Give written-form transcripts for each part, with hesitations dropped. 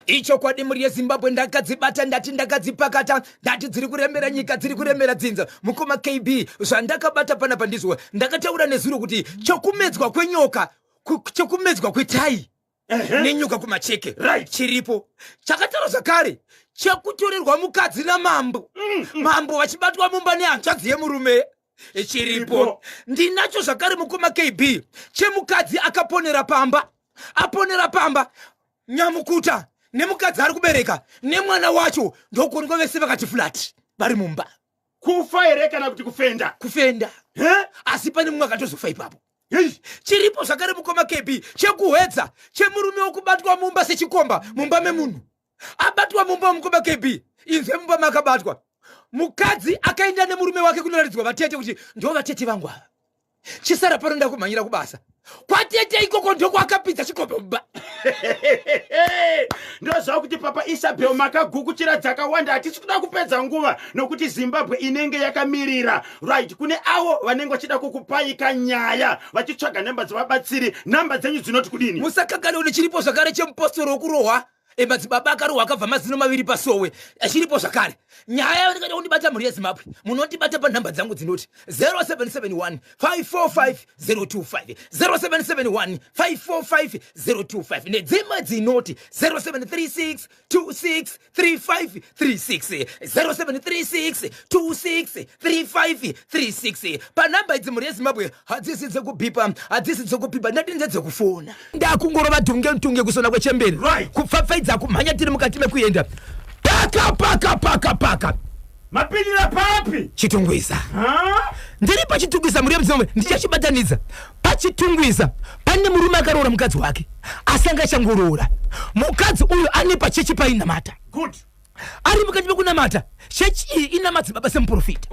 Ichokwadi, mhuri yeZimbabwe, ndakadzibata, ndati ndakadzipakata, ndati dziri kuremera nyika, dziri kuremera dzinza. Mukoma KB, zvandakabata panapa ndizvo ndakataura nezuro kuti chokumedzwa kwenyoka, chokumedzwa kwetai nenyoka kumacheke. Chiripo chakataura zvakare chekutorerwa mukadzi namambo, mambo vachibatwa mumba nehanzvadzi yemurume, chiripo. Ndinacho zvakare, mukoma KB, chemukadzi akaponera pamba, aponera pamba, nyamukuta nemukadzi ari kubereka nemwana wacho, ndokuonekwa vese vakati flat vari mumba. Kufa here kana kuti kufenda? Kufenda. Asi pane mumwe akatozofa ipapo. Chiripo zvakare, mukoma KB, chekuhwedza, chemurume wekubatwa mumba sechikomba, mumba memunhu, abatwa mumba. Mukoma KB, inzwe, mumba makabatwa mukadzi akaenda nemurume wake kunoratidzwa vatete kuti ndo vatete vangu ava, chisara pano, ndakumhanyira kubasa kwatete ikoko, ndokwakapinza chikomba mumba. Ndoziva kuti Papa Isabel makagukuchira dzakawanda. Hatisi kuda kupedza nguva nokuti Zimbabwe inenge yakamirira. Right, kune avo vanenge vachida kukupaika nyaya, vachitsvaga nhamba dzevabatsiri, nhamba dzenyu dzinoti kudini? Musakangane, chiripo zvakare chemupostori wokurohwa, madzibaba akarohwa akabva mazino maviri pasowe, chiripo zvakare. Nyaya yavanenge kundibata, mhuri yeZimbabwe, munondibata panhamba dzangu dzinoti 0771 545 025, 0771 545 025, nedzimwe dzinoti 0736 26 35 36, 0736 26 35 36. Panhamba idzi, mhuri yeZimbabwe, hadzisi dzekubhipa, hadzisi dzekubhipa, ndati ndedzekufona. Ndakungorova dhunge ntunge kusona kwechemberi. Kupfapfaidza, kumhanya, tiri mukati mekuenda paka paka paka paka. Mapindira papi? Chitungwiza. Ndiri paChitungwiza, mhuri yemuZimbabwe, ndichachibatanidza. PaChitungwiza pane murume akaroora mukadzi wake, asi anga achangoroora. Mukadzi uyu ane pachechi painamata. Ari mukati mekunamata, chechi iyi ina madzibaba semuprofita.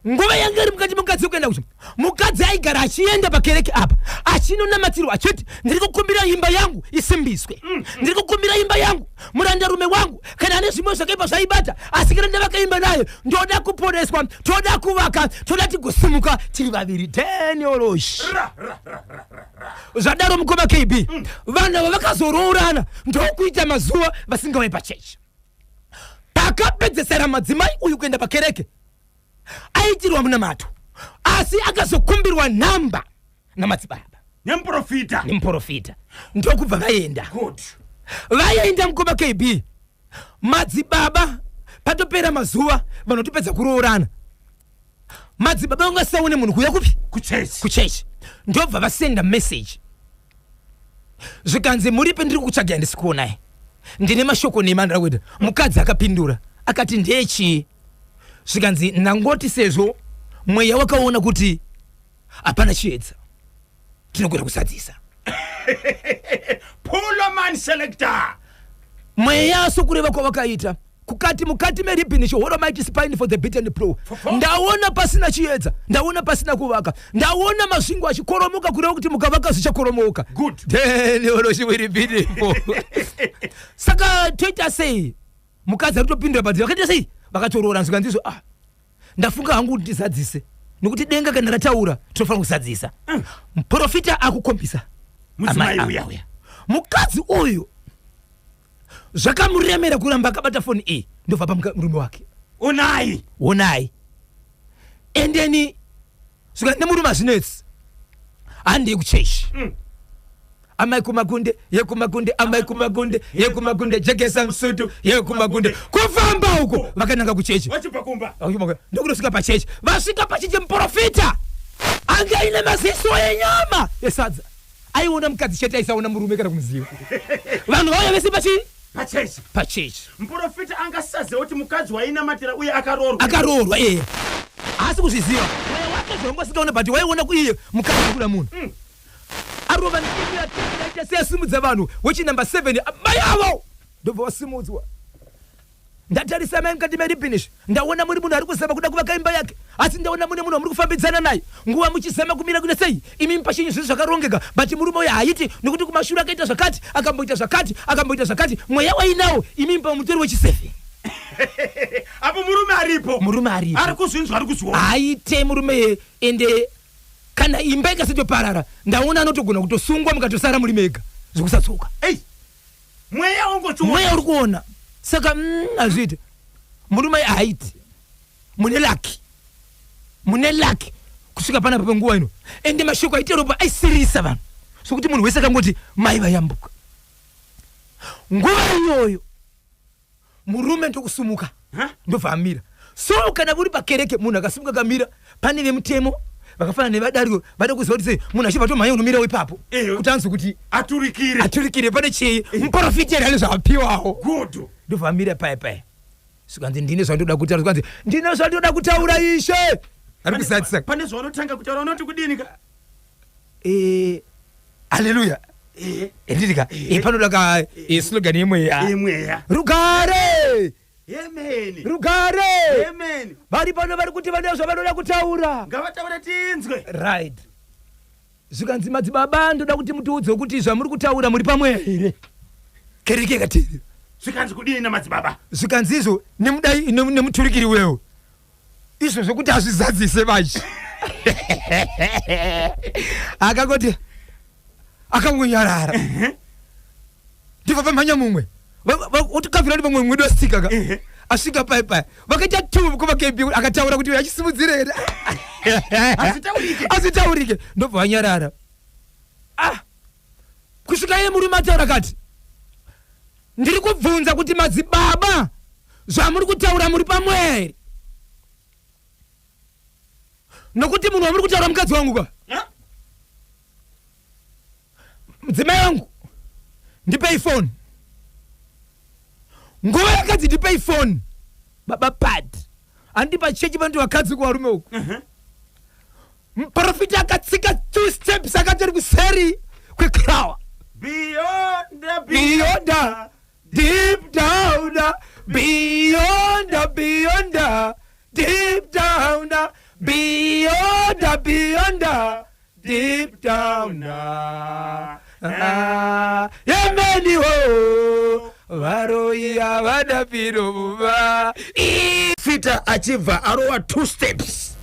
Nguva yanga iri mukati mukadzi wekuenda kuti mukadzi aigara achienda pakereke apa achinonamatirwa, achiti, "Ndiri kukumbira imba yangu isimbiswe, ndiri kukumbira imba yangu, murandarume wangu kana ane zvimwe zvakaipa zvaibata, asi kana ndavaka imba nayo, ndoda kuponeswa, toda kuvaka, toda tigosimuka tiri vaviri." Daniolosh. Ra, ra, ra, ra, ra, ra. Zvadaro, mukoma KB, vanhu ava vakazoroorana, ndokuita mazuva vasingauye pachechi. Pakapedzesera madzimai uyu kuenda pakereke aitirwa munamato, asi akazokumbirwa nhamba namadzibaba. Nemuprofita. Nemuprofita, ndokubva vaenda. Vaenda, mukoma KB, madzibaba patopera mazuva vanotopedza kuroorana, madzibaba vangasaone munhu kuuya kupi? Kuchechi. Kuchechi. Ndobva vasenda message, zvikanzi, "Muripe? Ndiri kukutsvagai, handisi kuonai, ndine mashoko nema andida kuita." Mukadzi akapindura akati, "Ndechii?" Zvikanzi, "Ndangoti sezvo mweya wakaona kuti hapana chiedza, tinogona kuzadzisa." Puloman selector. Mweya, sokureva kwawakaita kukati mukati meribhini chihoro, mighty spine for the beaten blow, ndaona pasina chiedza, ndaona pasina kuvaka, ndaona masvingo achikoromoka, kureva kuti mukavaka zvichakoromoka. Deniolochiwiribhinipo. Saka toita sei? Mukadzi ari kutopindura padzi, vakaita sei? Vakatoroora. Zvikanzizvo, "Ah, ndafunga hangu kuti ndizadzise, nekuti denga kana rataura tinofanira kuzadzisa." Muprofita akukombisa mudzimai amai uya. Uya mukadzi uyu zvakamuremera kuramba akabata foni iyi, ndobva pa murume wake, "Onai." "Onai." Endeni zvika nemurume, "Hazvinetsi, handei kuchechi." Amai kumakunde yekumakunde, amai kumakunde yekumakunde, jekesa musutu yekumakunde, kufamba uko vakananga kuchechi. Vachibva kumba. Ndokunosvika pachechi. Vasvika pachechi, muprofita anga aine maziso enyama esadza, aiona mukadzi chete, aisaona murume kana kumuziva. Vanhu vauya vese pachii? Pachechi. Pachechi. Muprofita angasaziva kuti mukadzi wainamatira uye akaroorwa. Akaroorwa, iye haasi kuzviziva. Mweya wake zvawanga usingaona, but waiona kuiye mukadzi ari kuda munhu. Arova aita seasimudza vanhu wechinamba 7, amai avo ndobva wasimudzwa. "Ndatarisa mai mukati meribhinishi, ndaona muri munhu ari kuzama kuda kuvaka imba yake, asi ndaona mune munhu wamuri kufambidzana naye, nguva muchizama kumira kuita sei, imi pachenyu zvinhu zvakarongeka, but murume uyo haaiti nekuti kumashure akaita zvakati, akamboita zvakati, akamboita zvakati. Mweya wainawo imi pamutori wechiseven." Apo murume aripo. Murume aripo. Ari kuzvinzwa, ari kuzviona. Haite murume, ende kana imba ikasatoparara, ndaona anotogona kutosungwa, mukatosara muri mega zvekusatsoka. Ei. unenge mweya uri kuona saka mm, hazviite murume haiti mune laki mune laki kusvika panapa panguva ino ende mashoko aite ropa aisirisa vanhu sokuti munhu wese akangoti mai vayambuka nguva iyoyo murume ndokusumuka ndobva amira so kana uri pakereke munhu akasimuka akamira pane vemutemo vakafanana nevadario vada kuziva kuti sei munhu achibva tomhanya unomirawo ipapo kuti anzwe kuti aturikire aturikire pane chii muprofita here ane zvaapiwawo good ndobva amira paya paya zvikanzi ndine zvandoda kutaura zvikanzi ndine zvandoda kutaura ishe ari kuzadzisa pane zvaunotanga kutaura unoti kudini ka eh, haleluya eh. enditika eh, panoda ka slogan yemweya yemweya rugare Amen. Rugare. Amen. Vari pano vari kuti vane zvavanoda kutaura. Ngavataure tinzwe. Right. Zvikanzi madzibaba ndoda kuti mutiudze kuti zvamuri kutaura muri pamwe here. Kereke yakatiri. Zvikanzi kudini namadzibaba? Zvikanzi izvo nemudai nemuturikiri wewo. Izvo zvekuti azvizadzise manje. Akangoti akangonyarara ndibva pamhanya mumwe otikavira ndi pamwe mwedu asika ka asvika pai pai vakaita two mukoma kb akataura kuti achisimudzire here azvitaurike ndobva vanyarara ah kusvika iye murume ataura kati ndiri kubvunza kuti madzibaba zvamuri kutaura muri pamwe here nokuti munhu wamuri kutaura mukadzi wangu ka mudzimai wangu ndipei foni nguva yakadzi ndipei foni baba pad andi pachechi panoti vakadzi kuvarume uku muprofita akatsika two steps akatori kuseri kwecrower Beyond beyond deep down beyond beyond deep down beyond beyond deep down ah, yemeni ho varoyi havana piro mumba fita achibva arova two steps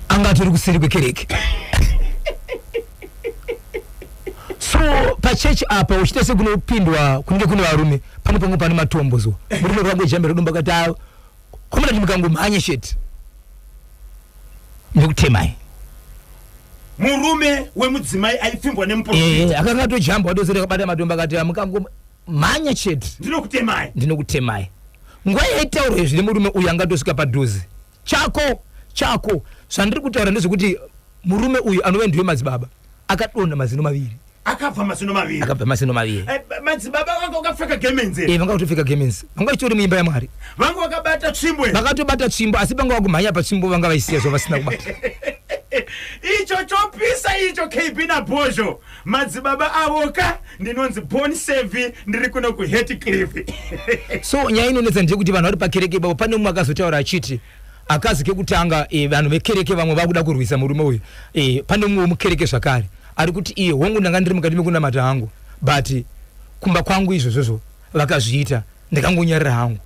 anga atori kuseri kwekereke so pachechi apa uchiita sekunopindwa kunenge kune varume pamwe pangu pane matombo so murume rwangojambira domba kati ah, komana timukangomhanya chete ndikutemai murume wemudzimai aipfimbwa nemuprofita eh, akanga atojamba watosera akabata matombo akati mukangomhanya chete ndinokutemai ndinokutemai nguva yaitaurwa izvi nemurume uyu anga atosvika padhuze chako chako zvandiri kutaura ndezvekuti murume uyu anove ndiwe madzibaba akadonha mazino maviri akabva mazino maviri akabva mazino maviri eh, madzibaba vanga vakapfeka gemenzi eh, vanga vakatopfeka gemenzi vanga vachitori muimba yamwari vanga vakabata tsvimbo vakatobata tsvimbo asi vanga vakumhanya patsvimbo vanga vaisiya zva vasina kubata icho chopisa icho kb nabhozho madzibaba avoka ndinonzi bon sevi ndiri kuno kuhetcliff so nyaya inonetsa ndeyekuti vanhu vari pakereke ipapo pane mumwe akazotaura achiti akazi kekutanga eh, vanhu vekereke vamwe vakuda kurwisa murume uyu eh, pane mumwe wemukereke zvakare ari kuti iye hongu ndanga ndiri mukati mekunamata hangu but kumba kwangu izvozvozvo vakazviita ndakangonyarira hangu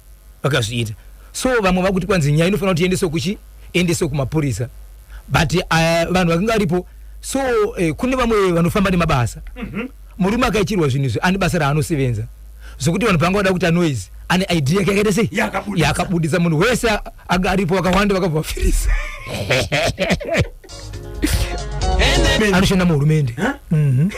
vakazviita so vamwe vakuti kwanzi nyaya inofanira kuti iendeswe kuchi iendeswe kumapurisa but vanhu vakanga varipo so kune vamwe vanofamba nemabasa mhm. murume akaitirwa zvinhu izvi ane basa raanosevenza zvekuti vanhu panga vada kuita noise ane idea yake yakaita sei yakabudisa munhu wese anga aripo vakawanda vakabva vafirisa anoshanda muhurumende mhm.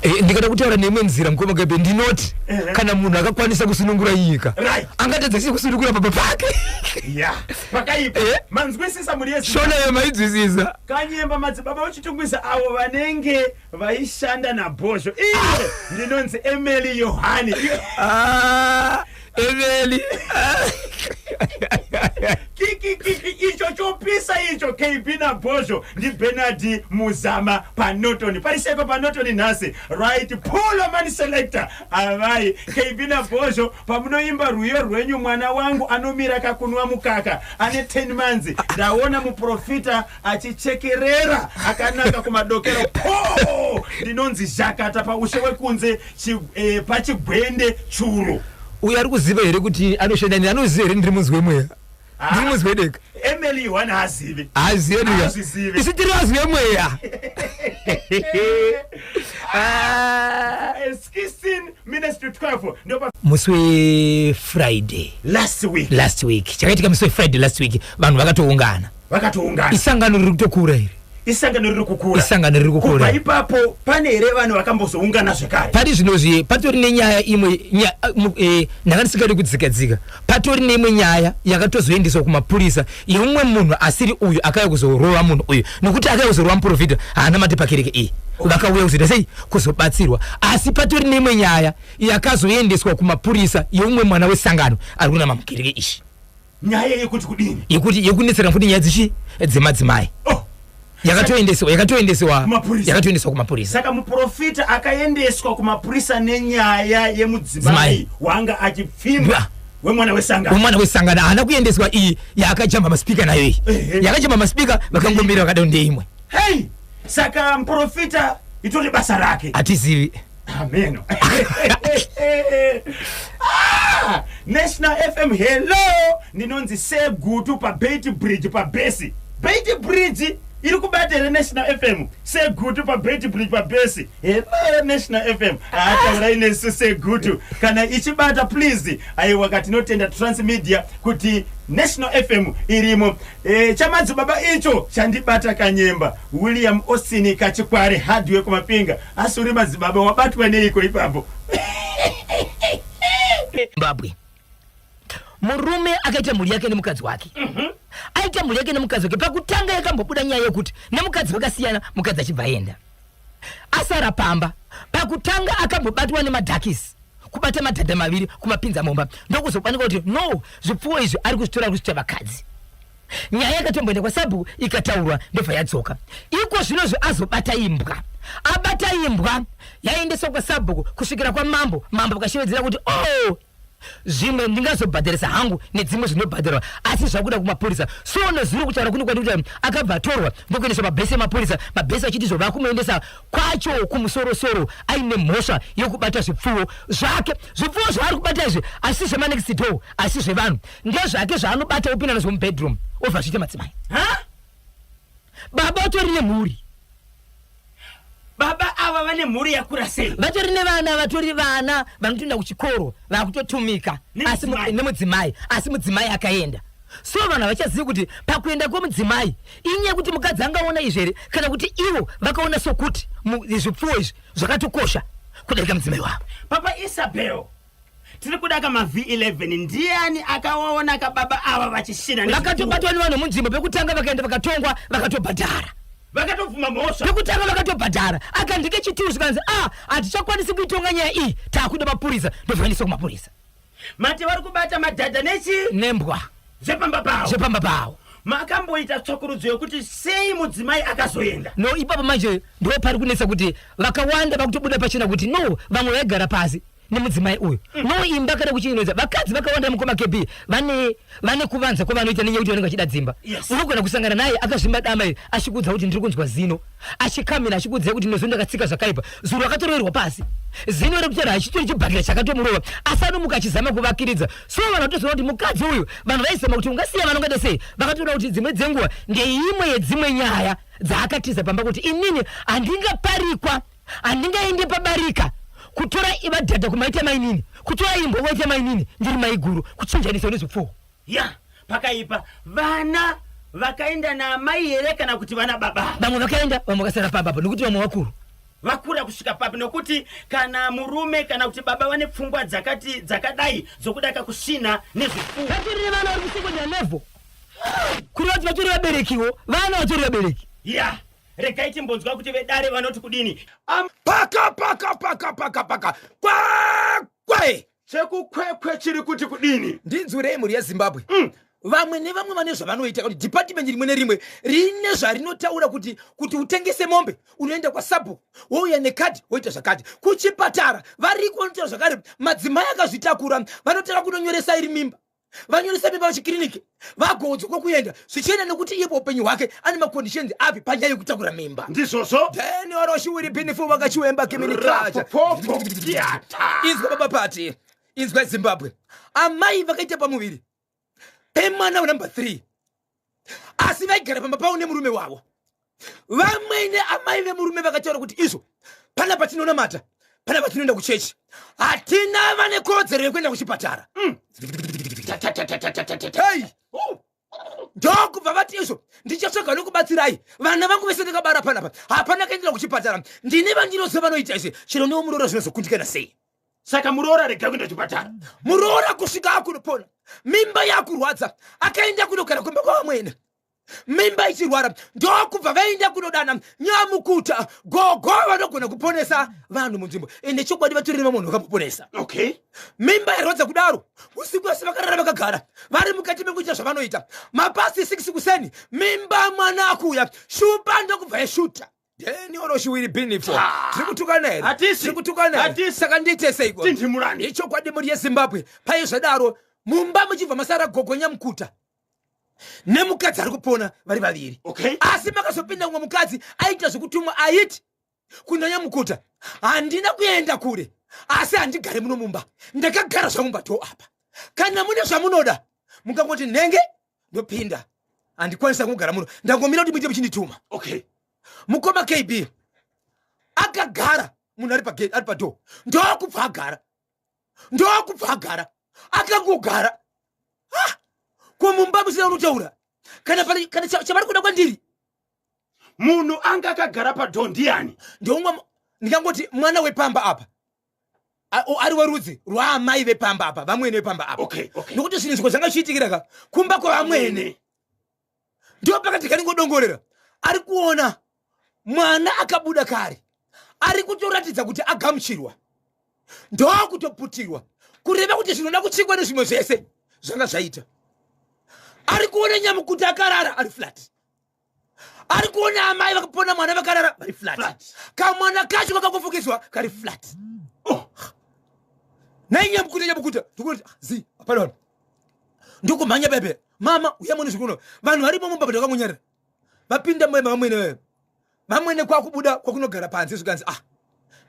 Eh, ndikada kutaura neimwe nzira mukoma gabe ndinoti kana munhu akakwanisa kusunungura nyika angatadza sei kusunungura baba pake ya pakaipa Eh? manzwisisa mhuri yese shona yamaidzwisisa kanyemba madzibaba vechitungwiza avo vanenge vaishanda nabhozho iye ndinonzi emily yohani Ah, emeli kikikiki icho chopisa icho kb nabhozho ndibernard muzama panorton pariseko panorton nhasi right pulo man selector avai kb nabhozho pamunoimba rwiyo rwenyu mwana wangu anomira kakunwa mukaka ane 10 months ndaona muprofita achichekerera akananga kumadokero po ndinonzi zhakata paushe wekunze eh, pachigwende churu uyo ari kuziva here kuti anoshanda nei anoziva here ndiri munzwi wemweya Ah. ndiri munzwi wedeka emily one haazivi haazive ndika Haazvizivi. isu tiri vazwi vemweya Ah. 16 minutes to 12 ndopa Musi weFriday last week. Last week, chakaitika musi weFriday last week, vanhu vakatoungana. Vakatoungana. Isangano riri kutokura iri. Isangano riri kukura. Isangano riri Kubva kukura. ipapo, pane here vanhu vakambozoungana zvekare? Pari zvinozvi patori nenyaya imwe ndanga ndisingadi kudzika-dzika. Patori neimwe nyaya yakatozoendeswa kumapurisa yeumwe munhu asiri uyu akauya kuzorova munhu uyu, nokuti akauya kuzorova muprofita haana mati pakereke iyi. Vakauya kuzoita sei? Kuzobatsirwa. Asi patori neimwe nyaya yakazoendeswa kumapurisa yeumwe mwana wesangano ari kunama mukereke ishi. Nyaya yekuti kudini? Yekuti yekunetsera futi nyaya dzichi dzemadzimai. Oh. Yakatoendeswa Kumapurisa. Yakatoendeswa kumapurisa. Saka muprofita akaendeswa kumapurisa nenyaya yemudzimai Dzimai. wanga achipfimba wemwana wesangano. Wemwana wesangano. Haana kuendeswa iyi yaakajamba masipika nayo iyi. Yakajamba masipika, vakangomira vakada ndeimwe. Hei, saka muprofita itori basa rake? Hatizivi. Ameno. Ah, National FM, hello. Ndinonzi Segutu paBeit Bridge, pabhesi Beit Bridge. Iri kubata here National FM? Segutu paBeit Bridge, pabhesi. Hello National FM. Ataurai nesu Segutu kana ichibata, please. Aiwa, katinotenda Transmedia kuti National FM irimo. Chamadzibaba icho chandibata kanyemba. William Austin Kachikware, Hardware kumapinga. Asi uri madzibaba, wabatwa neiko ipapo? Zimbabwe, murume akaita mhuri yake nemukadzi wake. Aita mhuri yake nemukadzi wake, pakutanga yakambobuda nyaya yekuti nemukadzi vakasiyana, mukadzi achibva aenda, asara pamba. Pakutanga akambobatwa nemadhakisi, kubata madhadha maviri kumapinza mumba, ndokuzobanika kuti no, zvipfuwo izvi ari kuzvitora kuzviita vakadzi. Nyaya yakatomboenda kwasabhuku ikataurwa, ndobva yadzoka. Iko zvinozvi azobata imbwa. Abata imbwa, yaendeswa kwasabhuku kusvikira kwamambo. Mambo vakashevedzera kuti, "Oh, zvimwe ndingazobhadharisa hangu nedzimwe zvinobhadharwa, asi zvakuda kumapurisa." So nezuro kutaura kune kwandi kuti akabva atorwa ndokuendeswa mabhesi emapurisa. Mabhesi achiti zvo vakumuendesa kwacho kumusorosoro aine mhosva yekubata zvipfuwo zvake. Zvipfuwo zvaari kubata izvi asi zvemanext door, asi zvevanhu ndezvake zvaanobata, opinda nazvo mubedroom, obva zviite madzimai. Ha? Baba vatori nemhuri. Baba ava vane mhuri yakura sei? Vatori nevana, vatori vana vanotoenda kuchikoro, vakutotumika. Asi Nemudzimai. Nemudzimai. Asi mudzimai akaenda, so vanhu havachazivi kuti pakuenda kwemudzimai inyaya yekuti mukadzi angaona izvi here, kana kuti ivo vakaona sokuti zvipfuwo izvi zvakatokosha kudarika mudzimai wavo. Papa Isabel, tiri kuda kama V11. Ndiani akawaona kababa ava vachishina nezvipfuwo? Vakatobatwa nevanhu munzvimbo pekutanga, vakaenda vakatongwa, vakatobhadhara. Vakatobvuma mhosva. Pekutanga vakatobhadhara. Akandike chituru, zvikanzi, "A, hatichakwanisi kuitonga nyaya iyi, taakuda mapurisa." Ndobvaendeswa kumapurisa. Mati vari kubata madhadha nechi? Nembwa. Zvepamba pavo. Zvepamba pavo. Makamboita tsvakurudzo yekuti sei mudzimai akazoenda? No, ipapo manje ndo pari kunetsa kuti vakawanda vakutobuda pachena kuti no, vamwe vaigara pasi nemudzimai uyu. No, imba kana kuchinyenedza vakadzi vakawanda, mukoma KB, vane kuvanza kwavanoita nenyaya yekuti vanenge vachida dzimba. Unogona kusangana naye akazvimba dama iri, achikuudza kuti, "Ndiri kunzwa zino," achikamira, achikuudzai kuti, "Nozo ndakatsika zvakaipa zuro." Akatoroverwa pasi, zino rekutora achitori chibhakira chakatomurova, asi anomuka achizama kuvakiridza. So vanhu vatozoona kuti mukadzi uyu, vanhu vaizama kuti ungasiya vanhu ungade sei, vakatoona kuti dzimwe dzenguva ndeimwe yedzimwe nyaya dzaakatiza pamba, kuti inini handingaparikwa, handingaende pabarika, kutora vadhadha kumaita mainini, kutora imbwa kwaita mainini, ndiri maiguru, kuchinjanisa nezvipfuwo. Ya, pakaipa. Vana vakaenda naamai here kana kuti vana baba? Vamwe vakaenda, vamwe vakasara pambapo nekuti vamwe vakuru. Vakura kusvika papi? Nokuti kana murume kana kuti baba vane pfungwa dzakati dzakadai dzokuda kakusvina nezvipfuwo, Vatori nevana vari kusecondary level, kureva kuti vatori vaberekiwo, vana vatori vabereki. Ya, regai timbonzwa kuti vedare vanoti kudini. Paka paka paka paka paka kwakwe. Chekukwekwe chiri kuti kudini? Ndinzwirei, mhuri yeZimbabwe. Vamwe nevamwe vane zvavanoita, kuti department rimwe nerimwe rine zvarinotaura kuti utengese mombe unoenda kwasabhuku, wouya nekadhi, woita zvakati. Kuchipatara variko vanotaura zvakare. Madzimai akazvitakura vanotaura kunonyoresa iri mimba, vanyoresa mimba vachikiriniki, vagodzwa kwokuenda, zvichienda nekuti iye paupenyu hwake ane maconditions api panyaya yekutakura mimba. Ndizvozvo. Then waroshiwiri binifu vakachiwemba kiminikacha. Rapopopo yata. Inzwa baba pati, inzwa Zimbabwe. Amai vakaita pamuviri pemwana wenumber 3, asi vaigara pamba pavo nemurume wavo. Vamwene, amai vemurume, vakataura kuti izvo pana patinonamata. Pana patinoenda kuchechi, hatina vane kodzero yekuenda kuchipatara. Hey! Ndokubva vati, izvo ndichatsvaga nokubatsirai vana vangu vese ndakabara panapa, hapana kaendera kuchipatara. Ndine vandinoziva vanoita izvi. Chero newo muroora zvinozokundikana sei? Saka muroora rega kuenda kuchipatara. Muroora kusvika akunopona, mimba yakurwadza, akaenda kunogara kumba kwavamwene, mimba ichirwara. Ndokubva vaenda kunodana nyamukuta, gogo vanogona kuponesa vanhu munzvimbo. Ende chokwadi vatorere vamwe vanhu vakamuponesa. Mimba yarwadza kudaro, usiku wese vakarara vakagara vari mukati mekuita zvavanoita. Mapasi 6 kuseni, mimba mwana akuuya, shupa ndokubva yeshuta. Denioroshiwiri binifo. Tiri kutukana here? Hatisi. Tiri kutukana here? Hatisi. Saka ndiite seiko? Tinhimurani. Ichokwadi, mhuri yeZimbabwe, paizvadaro mumba muchibva masara gogo nyamukuta nemukadzi ari kupona vari vaviri. Asi makazopinda mumwe mukadzi aita zvekutumwa, aiti kuna nyamukuta, "Handina kuenda kure, asi handigare muno mumba. Ndakagara zvangu pato apa. Kana mune zvamunoda, mukangoti nhenge, ndopinda. Handikwanisa kugara muno, ndangomira kuti muite muchindituma." Mukoma KB, akagara munhu ari pagate, ari padoor, ndokubva agara, ndokubva agara, akangogara. Ah! Ko mumba musina unotaura kana pane kana chavari kuda kwandiri? Munhu anga akagara padoor ndiani? Ndoumwe, ndingangoti mwana wepamba apa, ari werudzi rwaamai vepamba apa, vamwene vepamba apa. Nokuti zvinhu zviko zvanga zvichiitikira ka kumba kwavamwene. Ndo pakati kaningodongorera, ari kuona mwana akabuda kare, ari kutoratidza kuti agamuchirwa, ndokutoputirwa, kureva kuti zvinoda kuchikwa nezvimwe zvese zvanga zvaita. Ari kuona nyamukuta akarara ari flat, ari kuona amai vakapona mwana vakarara vari flat. Flat. Kamwana kacho kakakufukidzwa kari flat. Oh. Nai nyamukuta, nyamukuta, ndikuti, "Ah, zi hapana vanhu." Ndokumhanya bebe, "Mama, uya muone zvikuno." Vanhu varimo mumba vakangonyarara. Vapinda muema vamwene veve, vamwene kwakubuda kwakunogara panze. Zvikanzi, "Ah,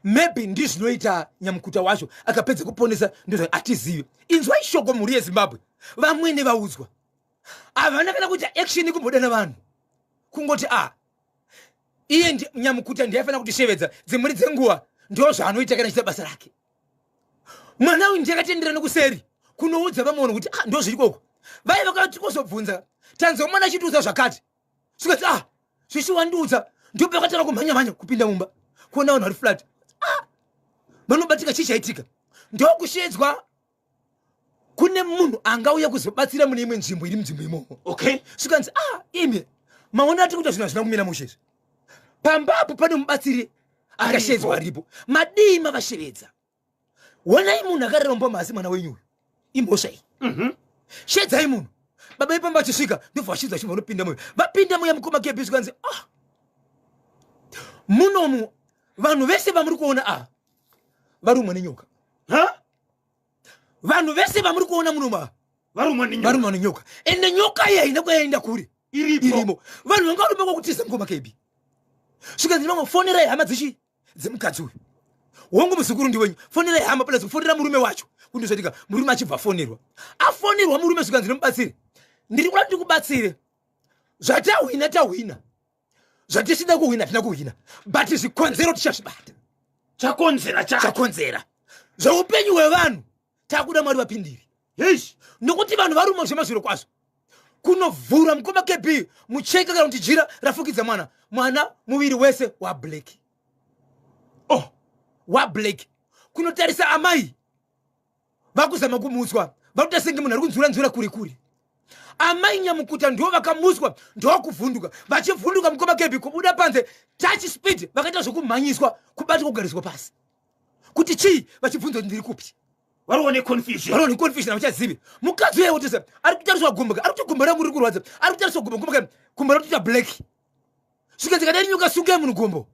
maybe ndizvinoita nyamukuta wacho akapedza kuponesa, ndizvo, hatizivi." Inzwai shoko, mhuri yeZimbabwe. Vamwene vaudzwa, havana kana kuita action kumbodana vanhu, kungoti, "A, iye nyamukuta ndiye aifanira kutishevedza dzimuri dzenguva. Ndo zvaanoita kana achiita basa rake." Mwana uyu ndiye akatendera nekuseri kunoudza vamwe vanhu kuti, "Ah, ndo zviri koko." Vai vakati kozobvunza, "Tanzwa mwana achitiudza zvakati." Zvikati, "Ah, zvichiwandiudza." Ndipo pakatanga kumhanya mhanya kupinda mumba kuona vanhu vari flat. Ah, vanobatika, chii chaitika? Ndokushedzwa kune munhu angauya kuzobatsira mune imwe nzvimbo iri munzvimbo imomo. Zvikanzi, "Ah, imi maona ati kuita zvinhu hazvina kumira mushe izvi. Pambapo pane mubatsiri akashedzwa aripo. Madii mavashevedza? Onai munhu akarara mumba masi, mwana wenyu uyu, imhosva iyi. Shedzai munhu." Baba ipamba achisvika, ndobva vashedza, vachibva vanopinda muyo. Vapinda muya, mukoma KB, zvikanzi, "Ah, munomu vanhu vese vamuri kuona ava varumwa nenyoka." Ha? Vanhu vese vamuri kuona munomu ava varumwa nenyoka. Varumwa nenyoka, ende nyoka iyi haina kuyaenda kure. Iripo. Irimo. Vanhu vanga varume kwakutiza, mukoma KB. Zvikanzi, "Vamwe fonerai hama dzichi dzemukadzi uyu. Hongu, muzukuru ndiwenyu, fonerai hama, plus kufonera murume wacho." Kundozvatika murume achibva afonerwa, afonerwa murume, zvikanzi nemubatsiri, "Ndiri kuda kuti ndikubatsire. Zvatahwina tahwina, zvatisina kuhwina hatina kuhwina, but zvikonzero tichazvibata." Chakonzera chacho. Chakonzera zveupenyu hwevanhu, takuda Mwari vapindiri. Heish. Nokuti vanhu varumwa zvemazviro kwazvo. Kunovhura, mukoma KB, mucheka kana kuti jira rafukidza mwana, mwana muviri wese wablack. Oh. Wablack. Kunotarisa amai vakuzama kumutswa, vakuita senge munhu ari kunzura nzura kure kure. Amai nyamukuta ndo vakamuswa, ndokuvhunduka. Vachivhunduka, mukoma KB, kubuda panze touch speed, vakaita zvokumhanyiswa, kubatwa, kugariswa pasi kuti chii, vachibvunza kuti, "Ndiri kupi?" Variwo neconfusion. Variwo neconfusion, havachazivi. Mukadzi uye wotesa ari kutariswa gumbo, ari kuti, "Gumbo rangu riri kurwadza." Ari kutariswa gumbo, gumbo, gumbo ratoita black. Zvikanzi, "Kadai nyoka, sungai munhu gumbo,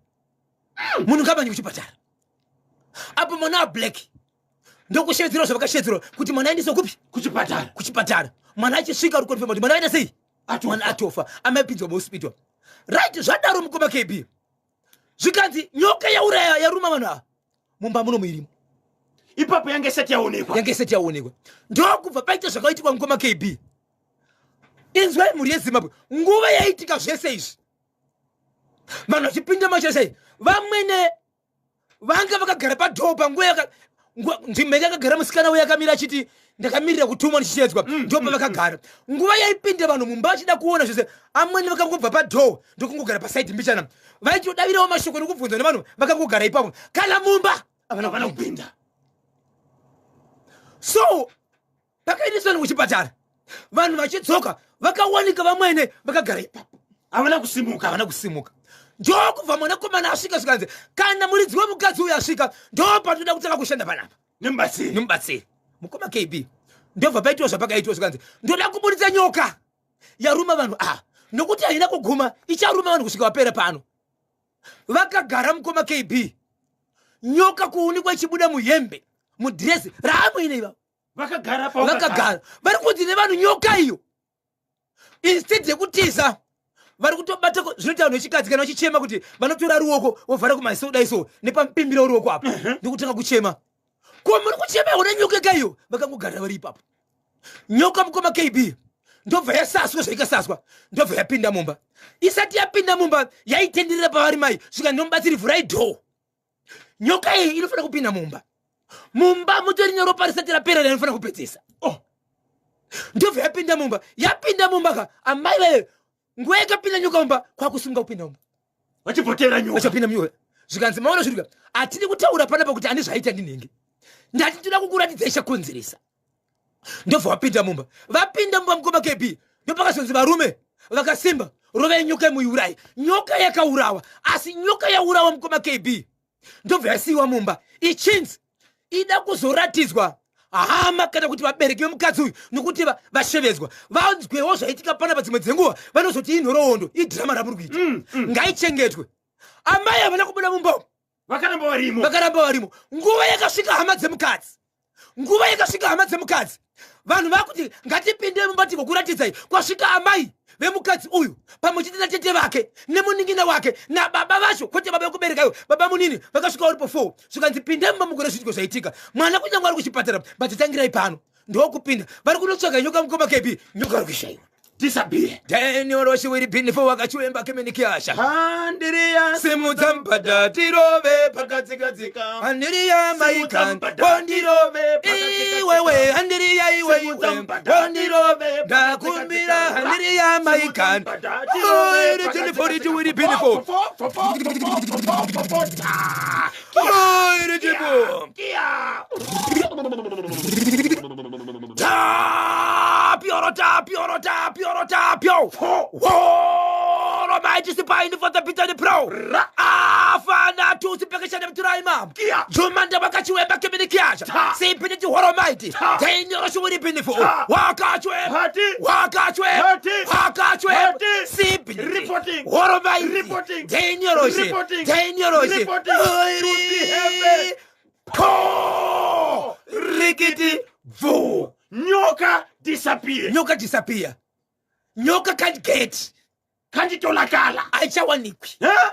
munhu ngabanye kuchipatara." Apo mwana wablack, ndokushedzerwa zvavakashedzerwa kuti mwana aendeswe kupi? Kuchipatara. Kuchipatara. Mwana achisvika, uri confirm kuti mwana aenda sei? Atofa. Mwana atofa, amai pinzwa muhospital. Right, zvadaro, mukoma KB, zvikanzi nyoka yauraya, yaruma vanhu ava mumba muno muirimo. Ipapo yange isati yaonekwa. Yange isati yaonekwa. Ndokubva paita zvakaitikwa, mukoma KB. Inzwai, mhuri yeZimbabwe, nguva yaitika zvese izvi, vanhu vachipinda machesei, vamwene. Vanga vakagara padhoo panguva yaka nzvimbo yanga yakagara musikana uye akamira achiti ndakamirira kutumwa ndichichedzwa. Ndopa vakagara. Nguva yaipinda vanhu mumba vachida kuona zvese, amweni vakangobva padhoo ndokungogara pasaidhi mbichana, vaitodavirawo mashoko nekubvunzwa nevanhu vakangogara ipapo. Kana mumba havana kupinda. So pakaendeswa vanhu kuchipatara, vanhu vachidzoka vakawanika vamwene vakagara ipapo. Havana kusimuka. Havana kusimuka. Ndokubva mwanakomana asvika, zvikanzi kana muridzi wemukadzi uyu asvika, ndo patoda kutanga kushanda panapa nemubatsiri. Nemubatsiri, mukoma KB. Ndobva paitiwa zvapakaitiwa, zvikanzi ndoda kuburitsa nyoka yaruma vanhu ava, nokuti haina kuguma, icharuma vanhu kusvika vapera pano. Vakagara, mukoma KB, nyoka kuunikwa ichibuda muhembe, mudhirezi raamuine ivavo. Vakagara. Vakagara vari kunzi nevanhu nyoka iyo, instead yekutiza, vari kutobata zvinoita vanhu vechikadzi kana vachichema, kuti vanotora ruoko vovhara kumaziso kudai so, nepamupimbira ruoko apa, ndokutanga kuchema. Ko muri kuchema una nyoka ka iyo? Vakangogarira vari ipapo. Nyoka, mukoma KB, ndobva yasaswa zvaikasaswa, ndobva yapinda mumba. Isati yapinda mumba, yaitenderera pavari mai. Svika nomubatsiri, vhurai dhoo, nyoka iyi inofanira kupinda mumba. Mumba mutori neropa risati rapera rinofanira kupedzesa. Oh. Ndobva yapinda mumba. Yapinda mumba ka, amai vayo, nguva yakapinda nyoka mumba, kwakusunga kupinda mumba. Vachipotera nyoka. Vachapinda munyoka. Zvikanzi maona zvirika, hatidi kutaura panapa kuti ane zvaita ndinenge ndati, toda kukuratidza ichakonzeresa. Ndobva vapinda mumba. Vapinda mumba, mukoma KB, ndopakazonzi varume vakasimba, rovai nyoka muiurayi. Nyoka yakaurawa. Asi nyoka yaurawa, mukoma KB, ndobva yasiyiwa mumba, ichinzi ida kuzoratidzwa hama kana kuti vabereki vemukadzi uyu, nokuti vashevedzwa vanzwewo zvaitika panapa. Dzimwe dzenguva vanozoti inhoroondo, idhirama ramuri kuita, ngaichengetwe. Amai havana kubuda mumba umu. Vakaramba varimo. Vakaramba varimo. Nguva yakasvika hama dzemukadzi, nguva yakasvika hama dzemukadzi, vanhu vakuti ngatipinde mumba tigokuratidzai. Kwasvika amai vemukadzi uyu pamwe chete natete vake nemunin'ina wake nababa vacho, kwete baba vekubereka ivo, baba munini. Vakasvika varipo 4. Zvikanzi pinde mumba mugore zviitiko zvaitika. Mwana kunyange ari kuchipatara, but tangirai pano. Ndokupinda, vari kunotsvaga nyoka, mukoma KB, nyoka vari kuishayiwa. Disappear. Daniel Roshiwiri Binifo wakachiwemba kemenikiasha. Handiriya. Simudza mbada tirove. Pakadzikadzika. Handiriya maikan. Simudza Ondirove. Iwewe handiriya iwe. Simudza Iwe. mbada Ondirove. tirove. Ndakumbira handiriya maikan. Iri tini tiwiri binifo. Iri tipo. Tapio tapio tapio tapio. Woro maiti sipaini for the Peter the Pro. Afana tusi pekeshana mturai mam. Kia. Jumanda wakachiwemba kiminikiasha. Ta. Sipini horo maiti. Ta. Tainyo shuwiri binifo. Ta. Wakachwe. Hati. Wakachwe. Hati. Wakachwe. Hati. Sipini. Reporting. Horo maiti. Reporting. Tainyo roshi. Reporting. Tainyo roshi. Reporting. To the heaven. Po. Rikiti. Vu. Nyoka disappear. Nyoka disappear. Nyoka can't get. Kanditolakala. Haichawanikwi. Eh?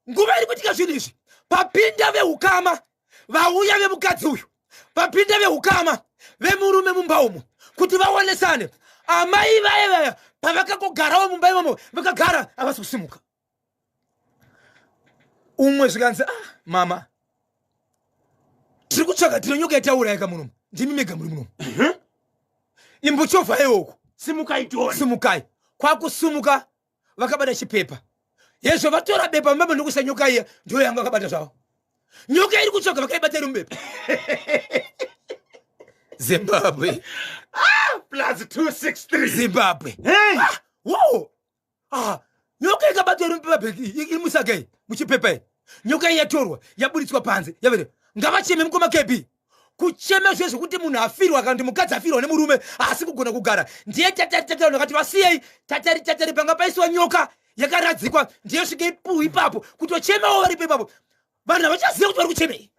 Nguva iri kuitika zvinhu izvi, papinda veukama vauya vemukadzi uyu, papinda veukama vemurume mumba umu kuti vaonesane. Amai vaya vaya pavakangogarawo mumba imomo, vakagara, havasi kusimuka. Umwe zvikanzi, ah, mama, tiri kutsvaga, tine nyoka yataurayaka munomu, ndimi mega muri munomu, imbochovha iwoku. Simukai tione. Simukai. Kwakusumuka vakabata chipepa. Yezvo vatora bepa mumba ndokuisa nyoka iya, ndiyo yanga vakabata zvavo. Nyoka iri kutsvaga, vakaibata iri mubepa. Zimbabwe. Plus 263. Zimbabwe. Hey. Wo, ah, nyoka ikabatwa iri mupepa bhegi, iri musaga iyi, muchipepa iyi. Nyoka iyi yatorwa, yaburitswa panze, yavere ngavacheme, mukoma KB. Kuchema zve zvekuti munhu afirwa kana kuti mukadzi afirwa nemurume asi kugona kugara, ndiye tatari tatari. Vanhu vakati vasiyei tatari tatari, panga paisiwa nyoka yakaradzikwa, ndiye svike ipu ipapo kutochemawo varipo ipapo. Vanhu havachaziva kuti vari kuchemei.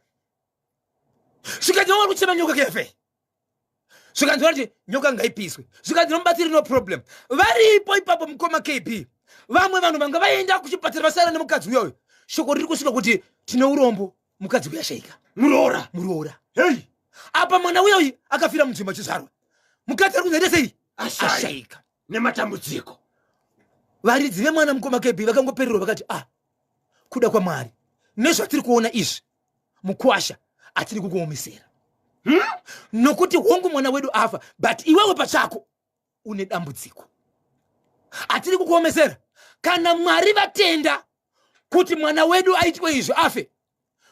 Zvikanzi vari kuchema nyoka kefe. Zvikanzi vati nyoka ngaipiswe. Zvikanzi nomubatsiri, no problem. Varipo ipapo, mukoma KB, vamwe vanhu vanga vaenda kuchipatara vasara nemukadzi uyoyo. Shoko riri kusvika kuti tine urombo, mukadzi uyo ashaika. Muroora. Muroora. Hey. Apa mwana uyoyi akafira munzvimbo achizvarwa. Mukadzi ari kunzi sei? Ashaya. Ashaika. Nematambudziko. Varidzi vemwana, mukoma KB, vakangopererwa, vakati, ah, kuda kwaMwari nezvatiri kuona izvi. Mukwasha, atiri kukuomesera, Nokuti hongu, mwana wedu afa, but iwewe pachako une dambudziko. Hatiri kukuomesera. Kana Mwari vatenda kuti mwana wedu aitwe izvo, afe,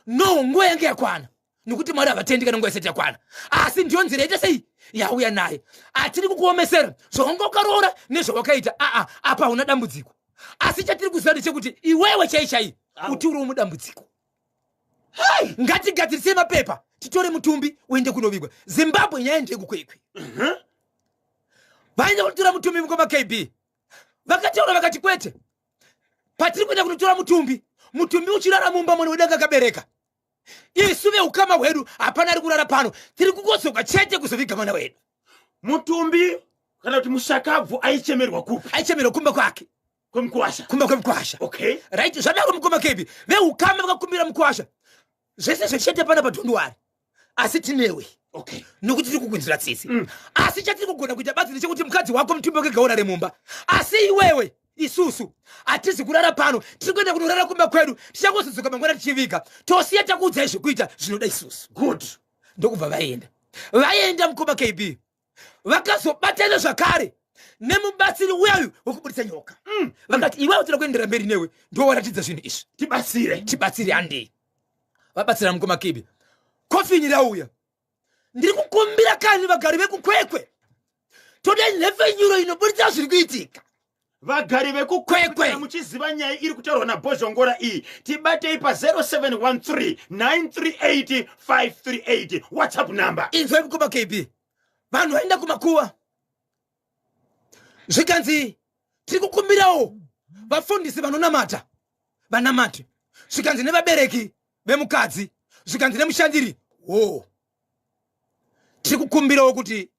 no, nguva yange yakwana, nokuti Mwari havatendi kana nguva isati yakwana. Asi ndiyo nzira yaita sei yauya naye. Hatiri kukuomesera zvawanga ukaroora nezvawakaita. Aa, apa hauna dambudziko, asi chatiri kuziva ndechekuti iwewe chai chai uti uriwo mudambudziko. Ngatigadzirisei mapepa, titore mutumbi uende kunovigwa. Zimbabwe, nyaya ndeyekuKwekwe. Vaenda kunotora mutumbi, mukoma KB. Vakataura vakati, kwete, patiri kuenda kunotora mutumbi, mutumbi uchirara mumba mune wedanga akabereka, isu veukama hwedu hapana ari kurara pano. Tiri kungodzoka chete kuzoviga mwana wedu. Mutumbi kana kuti mushakabvu aichemerwa kupi? Aichemerwa kumba kwake. Kwemukwasha. Kumba kwemukwasha. Right, zvadaro, mukoma KB, veukama vakakumbira mukwasha, zvese zvechete pana padhonduwari, asi tinewe nokuti tiri kukunzira tsitsi. Asi chatiri kugona kuita badzi ndechekuti mukadzi wako, mutumbi wake gaurare mumba, asi iwewe, isusu hatizi kurara pano. Tiri kuenda kunorara kumba kwedu. Tichangozodzoka mangwana tichiviga, tosiya takuudzai zvekuita zvinoda isusu. Ndokubva vaenda. Vaenda, mukoma KB, vakazobatana zvakare nemubatsiri uyayu wekubudisa nyoka. Vakati, iwewe toda kuendera mberi newe, ndowaratidza zvinhu izvi. Tibatsire. Tibatsire, handei. Vabatsira, mukoma KB, kofini rauya. Ndiri kukumbira kani, vagari vekuKwekwe, toda nhepfenyuro inobudisa zviri kuitika. Vagari vekuKwekwe, muchiziva nyaya iri kutaurwa naBhozhongora iyi, tibatei pa0713 938 538, WhatsApp number. Inzwai, mukoma KB, vanhu vaenda kumakuva, zvikanzi tiri kukumbirawo vafundisi vanonamata vanamate, zvikanzi nevabereki vemukadzi, zvikanzi nemushandiri wo, tiri kukumbirawo kuti